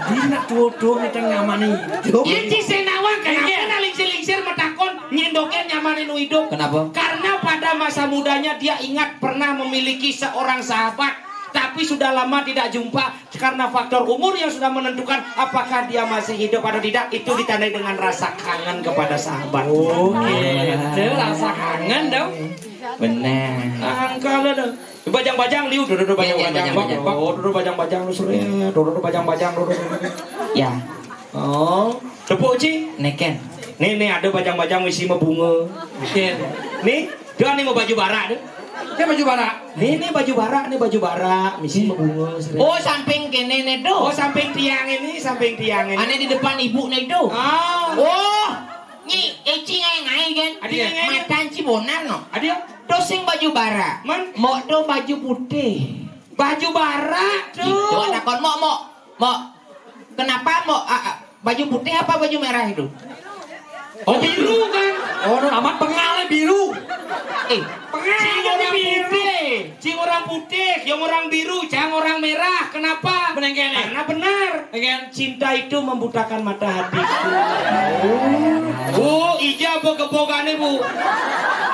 Jadi nak tua-tua minta nyamane hidup. Iya, Ci Senawang, kenapa nak lingsir-lingsir metakon nyendogen nyamane nu hidup? Kenapa? Karena pada masa mudanya dia ingat pernah memiliki seorang sahabat, tapi sudah lama tidak jumpa karena faktor umur yang sudah menentukan apakah dia masih hidup atau tidak. Itu ditandai dengan rasa kangen kepada sahabat. Oke, itu rasa kangen dong. Benar. Angkala dong. Bajang-bajang liu, dodo bajang-bajang. Bajang-bajang. Oh, dodo bajang-bajang lu sore. Dodo bajang-bajang, dodo. Ya. Oh, tepuk, Ci. Neken. Nih, nih ada bajang-bajang misi mabunga. Oke. Nih, dia nih mau baju barak tuh. Dia baju barak. Nih, nih baju barak, nih baju barak, misi mabunga sore. Oh, samping kene nih tuh. Oh, samping tiang ini, samping tiang ini. Ane di depan ibu nih tuh. Ah. Oh, nyi, eci ngai-ngai kan. Adi ngai-ngai. Matan ci bonar no. Adi. Tuh sing baju barak. Man? Mok tuh baju putih. Baju barak tuh. Itu ada kon mok, mok, mok. Kenapa mok? Ah, ah, baju putih apa baju merah itu? Oh, biru kan? Oh, no, amat pengal biru. Eh, pengal cing orang biru. Putih, cing orang putih, yang orang biru, cang orang merah. Kenapa? Benar. Karena benar. Cinta itu membutakan mata hatiku. Oh, ija apa kebogane, Bu?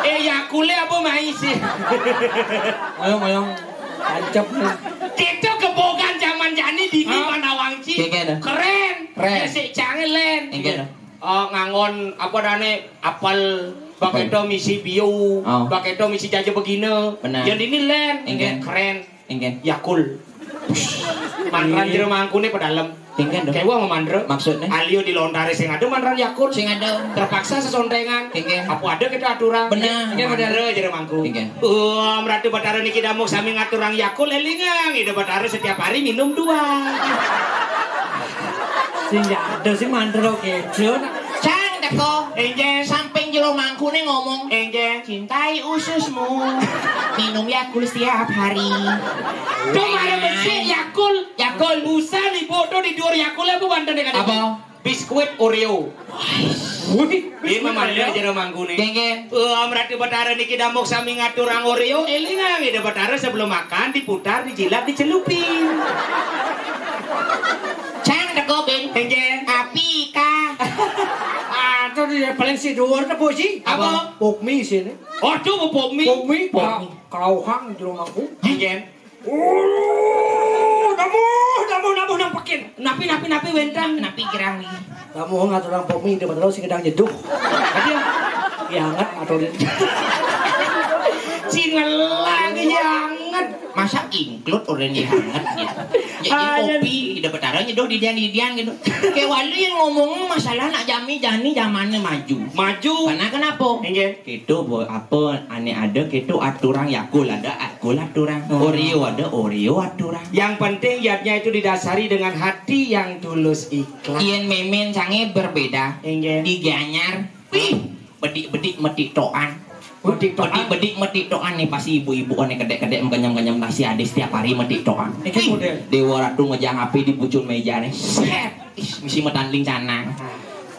Eh, ya kule apa mai sih? Ayo, ayo. Tancep nih. Kita kebogan zaman jani di mana wangci. Keren. Keren. Ya, si cangen, Len. Enggak. Eh, ngangon apa dane apel Pakai to misi bio, oh, pakai to misi jaja begina. Benar. Yang ini len, enggak keren. Enggak. Yakul. Manteran jero mangkune pedalem. Enggak dong. Kewa mau mandre. Maksudnya? Alio di lontare sing ada manteran Yakul. Sing ada. Terpaksa sesontengan. Enggak. Apa ada kita aturan? Benar. Enggak, mandre jero mangku. Enggak. Wah, Ratu Batara niki damuk sami ngaturang Yakul, elingang, Ida Batara setiap hari minum dua. Sing ada sing mandre kok kedo. Cang teko. Enggak. Samping jero mangkune ngomong. Enggak. Cintai ususmu. Minum Yakul setiap hari. Tuh, mare becik Yakul. Yakul. Busan ibu tuh di dhuwur Yakul apa wantene kadang? Apa? Biskuit Oreo. Wih, ini memang dia jero mangkune. Geng, geng. Wah, Ratu Batara niki damuk sami ngaturang Oreo, elingang Ida Batara sebelum makan diputar, dijilat, dicelupin. Cang teko, Bin. Enggak. Api kah? Aduh, dia paling si dhuwur teko sih. Apa? Pokmi sini. Aduh, pokmi. Pokmi. Pokmi. Ka-, kerauhang jero mangku. Enggak. Oh, namuh, namuh, namuh nampekin. Napi, napi, napi wénten? Napi kirang niki? Namuh ngaturang pokmi, dia betul sing gedang nyeduh. Aduh. Ya anget atau dia. Cingelang ya anget. Masa include orang yang anget gitu. Ya, ini kopi, Ida Batara nyeduh di dian, di dian gitu. Kayak walu yang ngomong masalah nak jami jani zamannya maju. Maju. Karena kenapa? Enggak. Gitu, apa ane ada gitu aturang Yakul ada Yakul aturang. Oh. Oreo ada Oreo aturang. Yang penting yatnya itu didasari dengan hati yang tulus ikhlas. Yen memen cange berbeda. Enggak. Di Gianyar. Wih, bedik-bedik metik toan. Metik toan. Bedik-bedik metik toan nih pasti ibu-ibu ane kedek-kedek mengenyam-kenyam nasi ade setiap hari metik toan. Iki model. Dewa Ratu ngejang api di bucun meja nih. Set. Ih, misi metanding canang.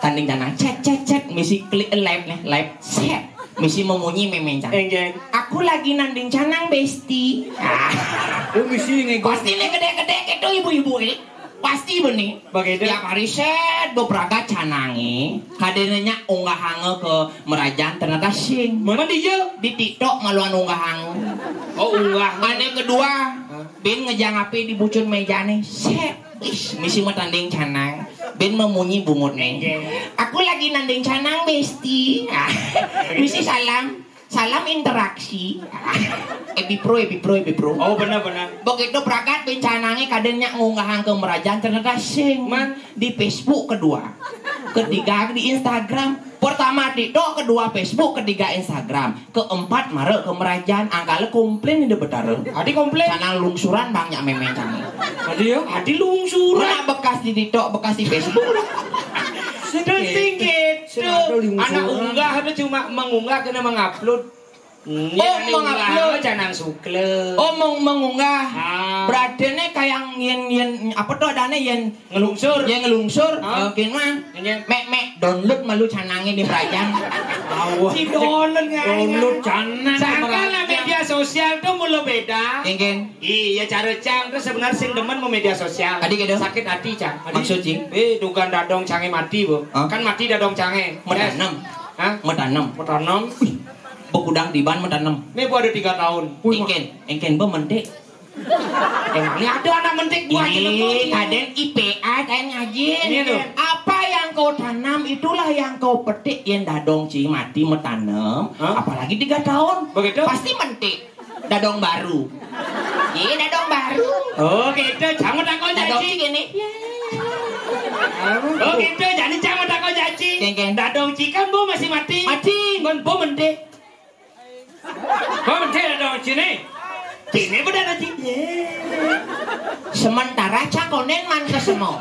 Tanding canang. Cet, cet, cet. Misi klik live nih. Live. Set. Misi memunyi memen canang. Enggak. Aku lagi nanding canang, Besti. Ah. Oh, misi ngego. Pasti nih gede-gede gitu ibu-ibu ini. Pasti benih. Begitu. Tiap hari set bepragat canange. Kadenanya unggahanga ke merajaan ternyata sing. Mana dia? Di TikTok maluan unggahanga. Oh, unggah. Ane kedua, bin ngejang api di bucun mejane. Set. Ih, misi mau tanding canang. Bin memunyi bungut nih. Aku lagi nanding canang, Besti. Ah, misi salam. Salam interaksi. Ebi Pro, Ebi Pro, Ebi Pro. Oh, benar, benar. Begitu pragat bin canange kadennya ngunggahang ke merajaan ternyata sing. Man. Di Facebook kedua. Ketiga di Instagram. Pertama TikTok, kedua Facebook, ketiga Instagram. Keempat mare ke merajaan, angkale komplain di Betara. Adi komplain. Canang lungsuran bang nyak memen canang. Adi ya? Adi lungsuran. Mana bekas di TikTok, bekas di Facebook. Sing gitu. Anak unggah itu cuma mengunggah kena mengupload. Oh, mengupload. Canang sukle. Oh, meng mengunggah. Ah. Beradene kayak yen yen apa tuh adane yen ngelungsur. Yen ngelungsur, ah. Mungkin mah. Mek mek download malu canange di merajaan. Awah. Si download ngai. Download canang. Sangkal lah media sosial tuh mulu beda. Mungkin. Iya, cara cang tuh sebenarnya sing demen mau media sosial. Adi gitu. Sakit hati cang. Maksud cing? Eh, dukan dadong cange mati bu. Hah? Kan mati dadong cange. Metanam. Hah? Metanam. Metanam. Wih. Bekudang tiban metanam. Ini bu ada tiga tahun. Engken, engken be mentik. Emangnya ada anak mentik buah jelema? Ih, kaden I P A, kaden ngaji. Ini tuh. Apa yang kau tanam, itulah yang kau petik. Yang dadong cing mati metanam, hah? Apalagi tiga tahun. Begitu? Pasti mentik. Dadong baru. Iya, dadong baru. Oh, gitu. Jangan takut. Dadong cing gini. Oh, gitu. Jadi jangan takut caci. Dadong cing kan bu masih mati. Mati. Kan bu mentik. Kok mentik dadong cing nih? Cing nih udah nanti. Sementara cakonen man ke semua.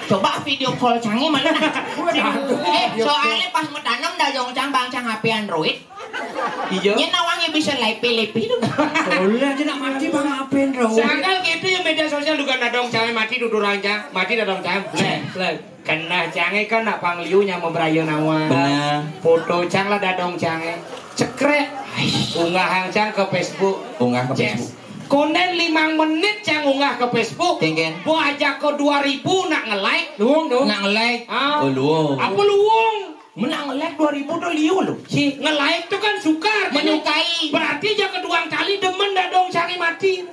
Coba video call cange mana? Eh, soalnya pas mau tanam dadong cang bang cang H P Android. Iya. Nyen awangnya bisa lepi-lepi tuh. Boleh aja nak mati bang apin ro. Sangkal gitu ya media sosial juga dadong cange mati duduk rancang, mati dadong cange. Bleh. Bleh. Kena cange kan nak pangliu nyama beraya nawa. Benar. Foto cang lah dadong cange. Cekrek. Unggahang cang ke Facebook. Unggah ke Facebook. Konden limang menit cang unggah ke Facebook. Kengken. Bo aja ke dua ribu nak nge-like. Luung dong. Nak nge-like. Ah. Oh, luung. Apa luung? Menang nge-like dua ribu tuh liu loh. Si nge-like tuh kan suka. Menyukai. Berarti aja kedua kali demen dadong cange mati.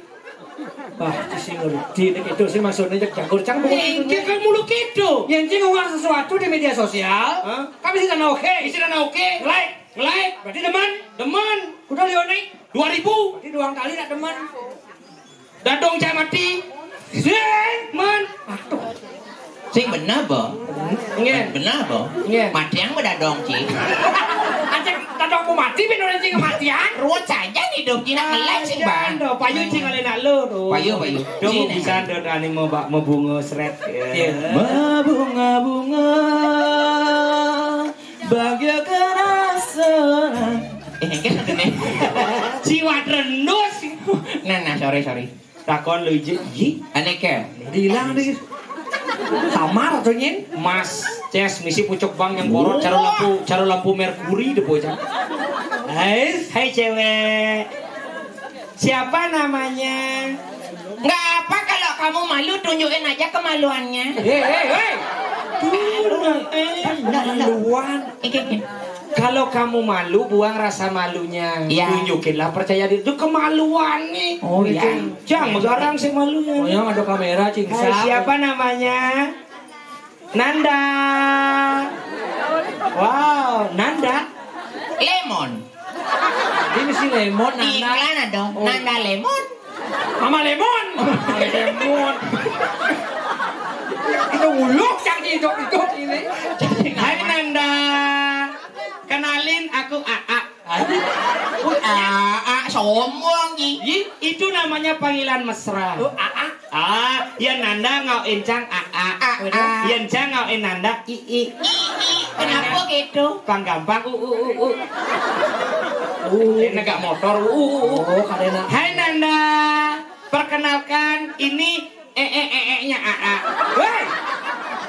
Wah, itu sih ngerti. Ini itu sih maksudnya cek cakur cang bukan itu. Engke kan mulu gitu. Yang cing ngomong sesuatu di media sosial. Hah? Kami sih oke. Isi dana oke. Like. Nge-like. Berarti demen. Demen. Udah liwat naik. Dua ribu. Berarti dua kali nak demen. Dadong cak mati. Sing, man. Aduh. Sing bener, Bo. Nggih. Bener, Bo. Nggih. Mati yang bedadong, Cing. Acek dadong mau mati, ben orang cing kematian. Ruwet saja hidup, Cing. Nak nge-like, sing, Bang. Aduh, payu cing alé nak lo, tuh. Payu, payu. Dong, Cing, bisa, nah. Dong, ani mau bak, mau bunga seret. Iya. Mabunga-bunga. Bagaikan rasa. Eh, kan ada nih. Jiwa rendus. Nah, nah, sorry, sorry. Takon lu, Ji. Ji? Aneh, Ken. Hilang deh. Samar tuh, Nyin. Mas, ces, misi pucuk bang yang korot, caro lampu, caro lampu merkuri deh, bocah. Guys. Hai, cewek. Siapa namanya? Nggak apa, kalau kamu malu, tunjukin aja kemaluannya. Hei, hei, hei. Tuh, eh, kemaluan. Oke, oke. Kalau kamu malu, buang rasa malunya. Iya. Tunjukinlah percaya diri. Itu kemaluan nih. Oh, iya. Jangan garang sih malunya. Oh, yang ada kamera, Cing. Hai, siapa namanya? Nanda. Wow, Nanda. Lemon. Ini si Lemon, Nanda. Iklan ada. Oh. Nanda Lemon. Mama Lemon. Mama Lemon. Itu uluk cak hidup-hidup ini. Hai, Nanda. Kenalin, aku Aa. Aduh. Wih, Aa, sombong, Ji. Ji, itu namanya panggilan mesra. Oh, Aa. Ah, ya Nanda ngau encang Aa. Aa. Ya encang ngau en Nanda, Ii. Ii, kenapa gitu? Pang gampang, u, u, u, u. Uh. Ini gak motor, u, u, u. Oh, kadena. Hai, Nanda. Perkenalkan, ini ee, ee, ee-nya Aa. Hei!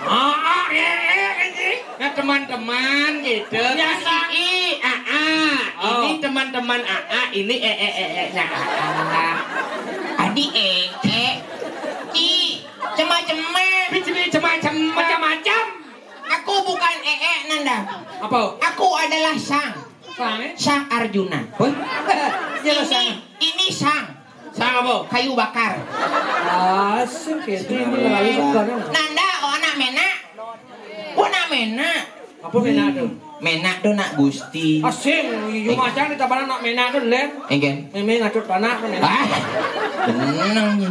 Aa, ee, ee, ini. Nah, teman-teman gitu. Biasa. Ii, Aa. Oh. Ini teman-teman Aa, ini ee, ee, ee, ee-nya Aa. Adi ee, ee. Ci, cema-cema. Bici, bici, cema-cema. Macam-macam. Aku bukan ee, ee, Nanda. Apa? Aku adalah sang. Sang, eh? Sang Arjuna. Hoi? Iya, ini, sang. Ini sang. Sang apa? Kayu bakar. Asik ya, itu yang kayu bakar, ya. Nanda, oh, anak menak. Oh, anak menak. Apa menak tu? Menak tu nak Gusti. Asing, yo macam kita barang nak menak tu, Len. Enggak. Memang ngacut panak tu, menak. Ah, tenang ni.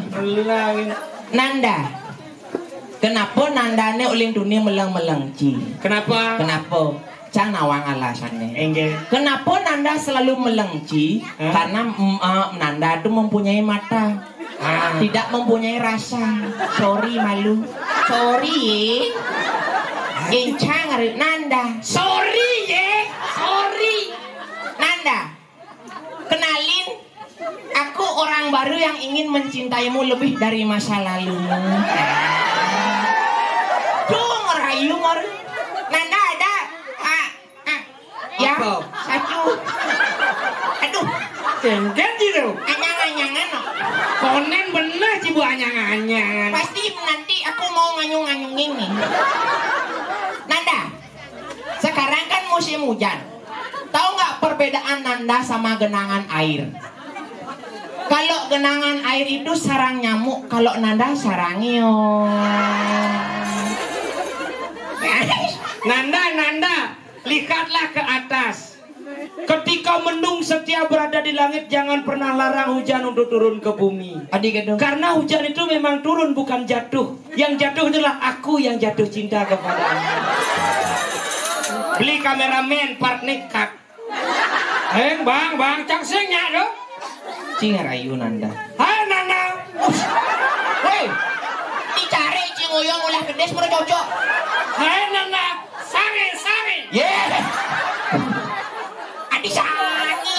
Lagi. Nanda. Kenapa Nanda ni ulin tuni meleng-meleng, Ci? Kenapa? Kenapa? Cang nawang alasannya. Enggak. Kenapa Nanda selalu meleng, Ci? Hah? Karena, mm, eh, Nanda tu mempunyai mata. Ah. Tidak mempunyai rasa. Sorry, malu. Sorry, ye. Encang hari Nanda. Sorry, ye. Sorry. Nanda, kenalin, aku orang baru yang ingin mencintaimu lebih dari masa lalumu. Tuh, ngerayu, Mar. Nanda ada. Ah, ah. Ya, apa? Satu. Aduh. Kengken gitu. Anyang-anyangan, no. Konen bener sih, Bu, anyang-anyang. Pasti nanti aku mau nganyung-nganyungin nih. Nanda, sekarang kan musim hujan. Tahu nggak perbedaan Nanda sama genangan air? Kalau genangan air itu sarang nyamuk, kalau Nanda sarang ngion. Nanda, Nanda, lihatlah ke atas. Ketika mendung setia berada di langit, jangan pernah larang hujan untuk turun ke bumi. Adi gedung. Karena hujan itu memang turun, bukan jatuh. Yang jatuh itulah aku yang jatuh cinta kepada Anda. Beli kameramen, part nekat. Heng, Bang, Bang, cang sing nya, do. Cing rayu Nanda. Hai, Nanda. Us. Hei, dicari Cing Uyong ulah gedis, baru cocok. Hai, Nanda. Sange, sange. Ye. Adi sange.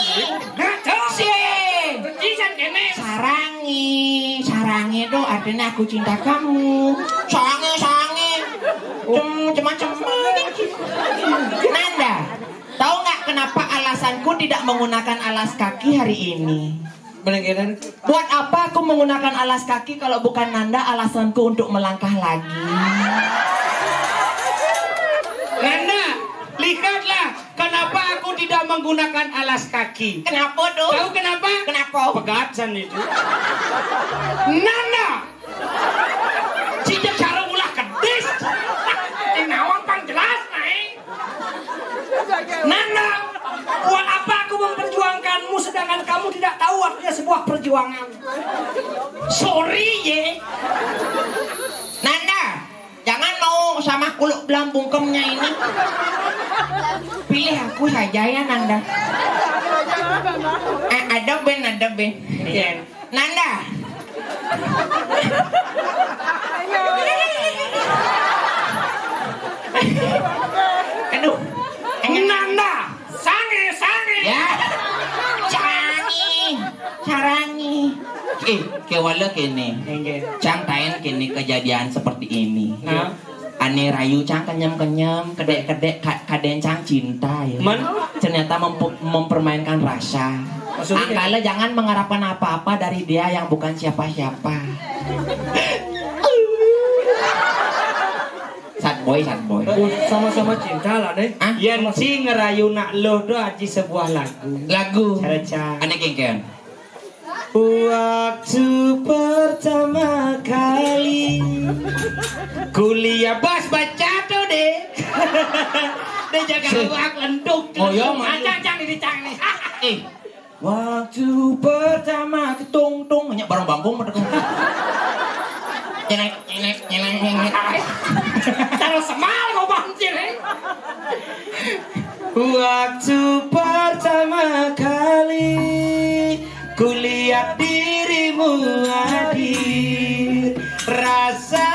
Nah, tuh. Sing. Bisa kene. Sarangi, sarangi tuh artinya aku cinta kamu. Sange, sange. Cem, ceman, ceman. Nanda, tahu nggak kenapa alasanku tidak menggunakan alas kaki hari ini? Menenggeran. Buat apa aku menggunakan alas kaki kalau bukan Nanda alasanku untuk melangkah lagi? Nanda, lihatlah kenapa aku tidak menggunakan alas kaki. Kenapa tuh? Tahu kenapa? Kenapa? Pegat san itu. Nanda, cicak cara ulah kedis. Yang nawang pang jelas, naik. Nanda, perjuangan. Sorry ye. Nanda, jangan mau sama kuluk belang bungkemnya ini. Pilih aku saja ya, Nanda. Eh, ada Ben, ada Ben. Iya. Nanda. Aduh. Nanda. Sange, sange. Ya. Canggih. Carangi. Eh, kewala kene. Nggih. Cang taen kene kejadian seperti ini. Hah? Ane rayu cang kenyem-kenyem, kedek-kedek, ka-, kaden cang cinta ya. Men? Ternyata mempu-, mempermainkan rasa. Maksudnya? Angkala jangan mengharapkan apa-apa dari dia yang bukan siapa-siapa. Sad boy, sad boy. Oh, sama-sama cinta lah, deh. Hah? Yen ci ngerayu nak lo do aji sebuah lagu. Lagu. Cara cang. Ane kengken. Waktu pertama kali kuliah bas baca tuh deh. Dia jaga ruang lentuk. Oh, iya, Mas. Cang, cang, ini cang nih. Eh, waktu pertama ketung tung banyak barang bangkung pada kau. Nyenek, nyenek, nyenek, nyenek. Taruh semal kau banjir, eh. Waktu pertama kali kulihat dirimu hadir, rasa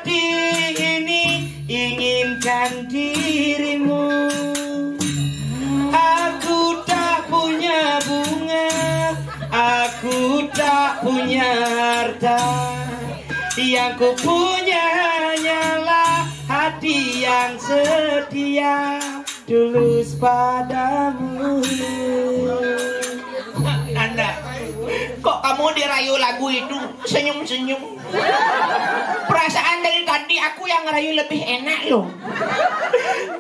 di ini inginkan dirimu. Aku tak punya bunga, aku tak punya harta. Yang ku punya hanyalah hati yang setia, tulus padamu. Nanda, kok kamu dirayu lagu itu senyum-senyum? Perasaan dari tadi aku yang ngerayu lebih enak loh.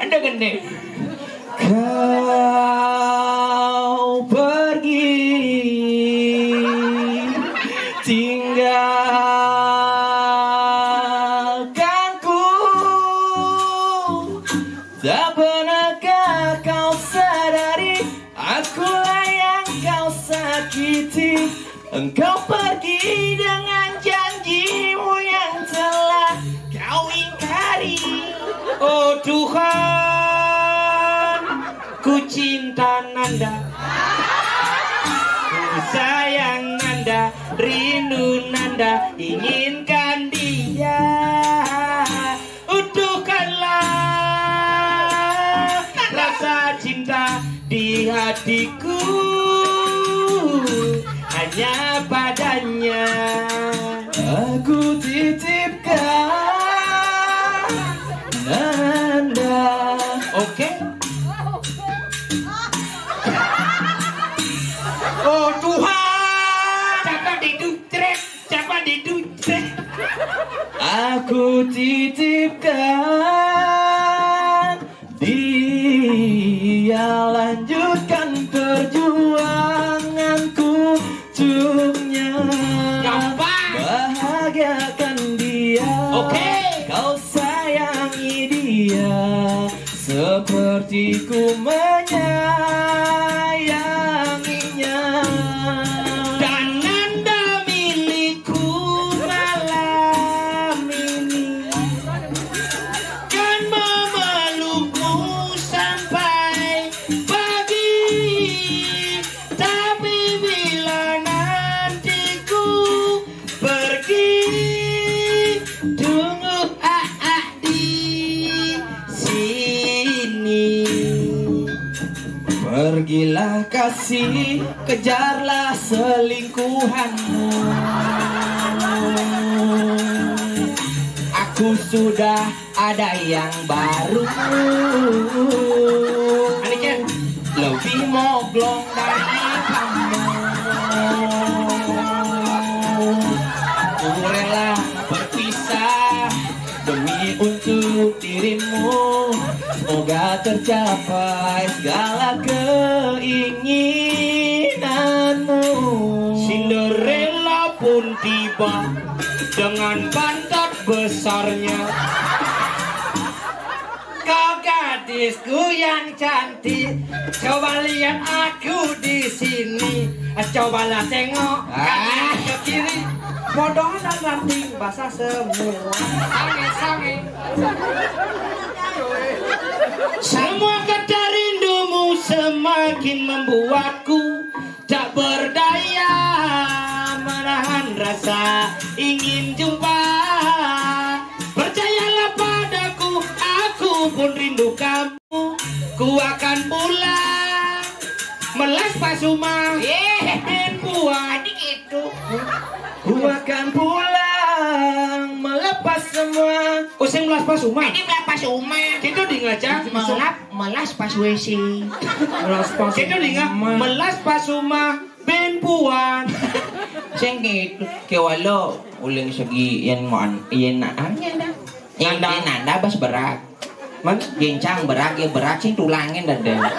Ada gende. Kau pergi tinggalkanku. Tak pernahkah kau sadari, akulah yang kau sakiti. Engkau pergi dengan janjimu yang telah kau ingkari. Oh Tuhan, ku cinta Nanda, ku sayang Nanda, rindu Nanda, inginkan dia. Utuhkanlah rasa cinta di hatiku hanya padanya. Aku titipkan Nanda. Oke. Oh Tuhan. Cakap di ducrek, cakap di ducrek. Aku titipkan dia, lanjutkan perjuanganku untuknya. Gampang. Bahagiakan dia. Oke. Kau sayangi dia seperti ku menyayanginya. Dan Nanda milikku malam ini, kan memelukmu sampai pagi. Tapi bila nanti ku pergi, tunggu aak di sini. Pergilah kasih, kejarlah selingkuhanmu. Aku sudah ada yang baru. Aniken, lebih moglong dari kamu. Aku rela berpisah demi untuk dirimu. Semoga tercapai segala keinginanmu. Cinderella pun tiba dengan pantat besarnya. Kau gadisku yang cantik, coba lihat aku di sini. Cobalah tengok kanan ke kiri. Bodoh dan ranting basah semua. Sange, sange. Semua kata rindumu semakin membuatku tak berdaya menahan rasa ingin jumpa. Percayalah padaku, aku pun rindu kamu. Ku akan pulang melas Pasuma. Yeh. Bin Puan. Tadi gitu. Ku akan pulang melepas semua. Oh, sing melas Pasuma. Tadi melas Pasuma. Kita di ngajak. Melap, melas pas W C. Melas Pasuma. Kita di ngajak. Melas Pasuma. Bin Puan. Sing gitu. Kewalo uling segi yen maan yen anya dah. Nanda. Yen nanda bas berak. Man? Gencang berak ya berak sing tulangin dada.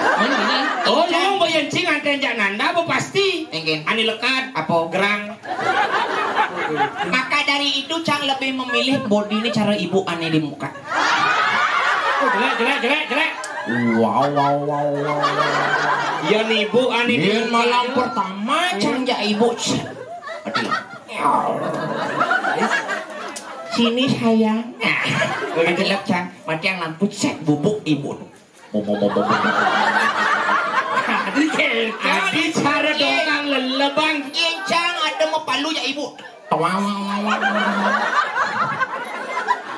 Oh, lu mau yen cing ada jak nanda apa pasti? Engken. Ani lekat. Apa? Gerang. Maka dari itu Cang lebih memilih body ini cara ibu aneh di muka. Oh, jelek, jelek, jelek, jelek. Wow, wow, wow, wow. Ya nih ibu aneh di muka. Malam pertama Cang jak ibu. Aduh. Sini sayang. Begitu lep Cang. Mati yang lampu set bubuk ibu. Bobo bobo bobo. Adi cara dongkang lelebang. Gincang ada mau palu ya ibu.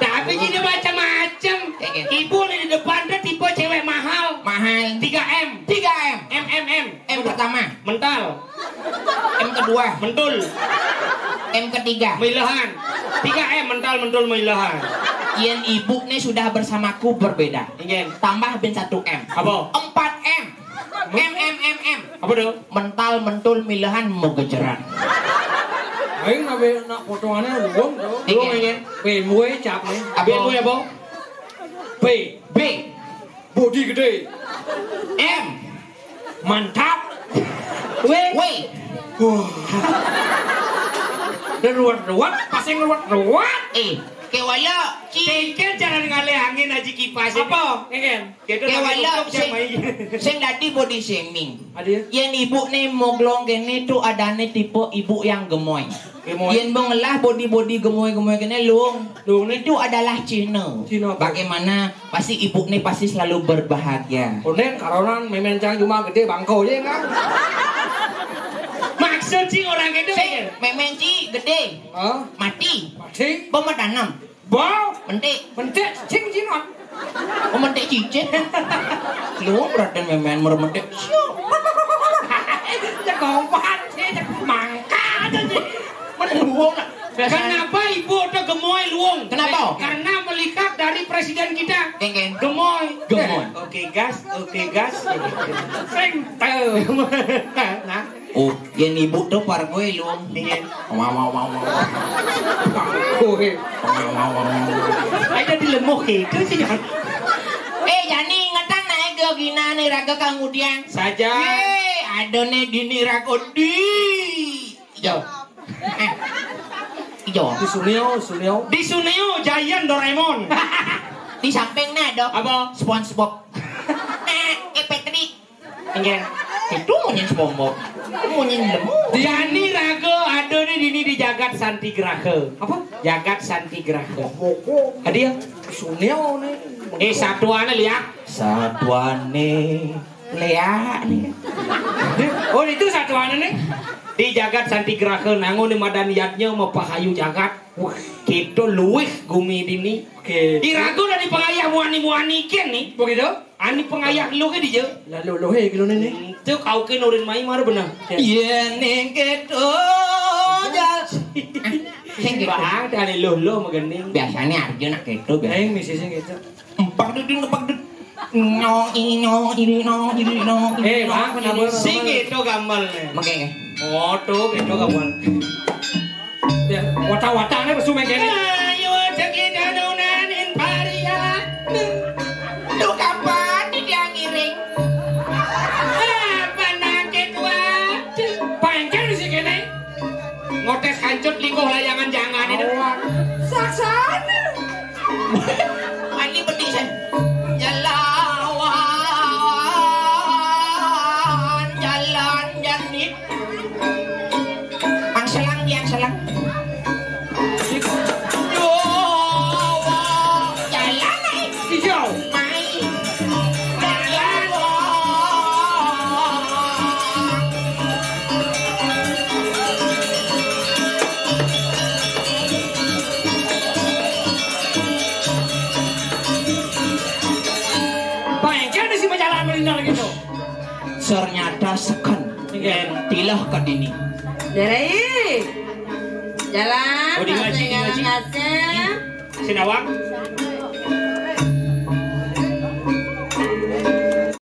Tapi jadi macam-macam. Ibu di depan tuh tipe cewek mahal. Mahal. Tiga M. Tiga M. M M M. M pertama. Mental. M kedua. Mentul. M ketiga. Milehan. Tiga M, mental, mentul, milehan. Yen ibu nih sudah bersamaku berbeda. Ingin. Tambah bin satu M. Apa? Empat M. M M M M. Apa tuh? Mental, mentul, milehan, megejeran. Aing nabe nak potongannya luwung tuh. Ingin. Luwung ingin. B M W cap nih. Apa? B M W apa? B. B. Bodi gede. M. Mantap. W. W. Wah. Ruwet-ruwet, pasti ruwet-ruwet. Eh, kewala, Ci. Tengkel jangan ngalih angin aja kipas. Apa? Ngeken. Kewala, sing, sing dadi body shaming. Ada ya? Yen ibu nih moglong kene tuh adane tipe ibu yang gemoy. Gemoy. Yen mengelah body-body gemoy-gemoy kene luwung. Luwung nih. Itu adalah Cina. Cina apa? Bagaimana? Pasti ibu nih pasti selalu berbahagia. Konen karena memen Cang cuma gede bangko aja kan. Maksud sih orang itu sing, memen Ci gede. Hah? Mati. Mati. Bom tanam. Bau. Mentik. Mentik cing cinon. Oh, mentik cicit. Lu berarti memen meremetik. Cekopat sih, mangkat aja. Menduwung. Kenapa ibu ada gemoy luwung? Kenapa? Karena melihat dari presiden kita. Kengkeng. Gemoy. Gemoy. Oke, gas. Oke, gas. Sing tahu. Nah. Oh, yen ibu tuh pargoy luwung. Iya. Wow, wow, wow, wow. Pargoy. Wow, wow, wow, wow. Ada di lemuh gitu sih. Eh, jani ngetang naik ke gina nih raga kang udiang. Saja. Eh, ada nih dini raga di. Ijo. Eh. Ijo. Di Suneo, Suneo. Di Suneo, Giant Doraemon. Di samping nih ada. Apa? SpongeBob. Eh, eh, Patrick. Inggih. Itu munyin SpongeBob. Munyin lemu. Jani raga ada nih dini di jagat Santigraha. Apa? Jagat Santigraha. Ada ya? Suneo nih. Eh, satuannya lihat. Satuannya lihat nih. Oh, itu satuannya nih. Di jagat Santigraha nangun di madan yadnya mau pahayu jagat. Wah, kita luwih gumi dini. Oke. Iraga dari pengayah muani-muani kian nih. Begitu? Ani pengayah lu ke dia? Lalu lu he kilo nih. Itu kau ke nurin mai mar benar. Iya ning keto jas. Sing gitu. Bang, dari lu lu megening. Biasanya Arjuna gitu biasa. Aing misi sing gitu. Empak dudun empak dudun. Nyong ini nyong ini nyong ini nyong ini. Eh, Bang, kenapa? Sing gitu gambar nih. Oke. Oh, tuh gitu gambar. Ya, wata-watane pesu mengkene. Ayo, cekit adonan in paria. Lu kapan dia ngiring? Apa nangke kuat? Pengkel di sini kene. Ngotes kancut lingkuh layangan jangan itu. Saksana. Ani pedih, San. Ya, Cuma jalan melingkar gitu. Ternyata seken. Iya. Tilah ke dini. Jalan. Oh, di ngaji, di ngaji. Sinawang.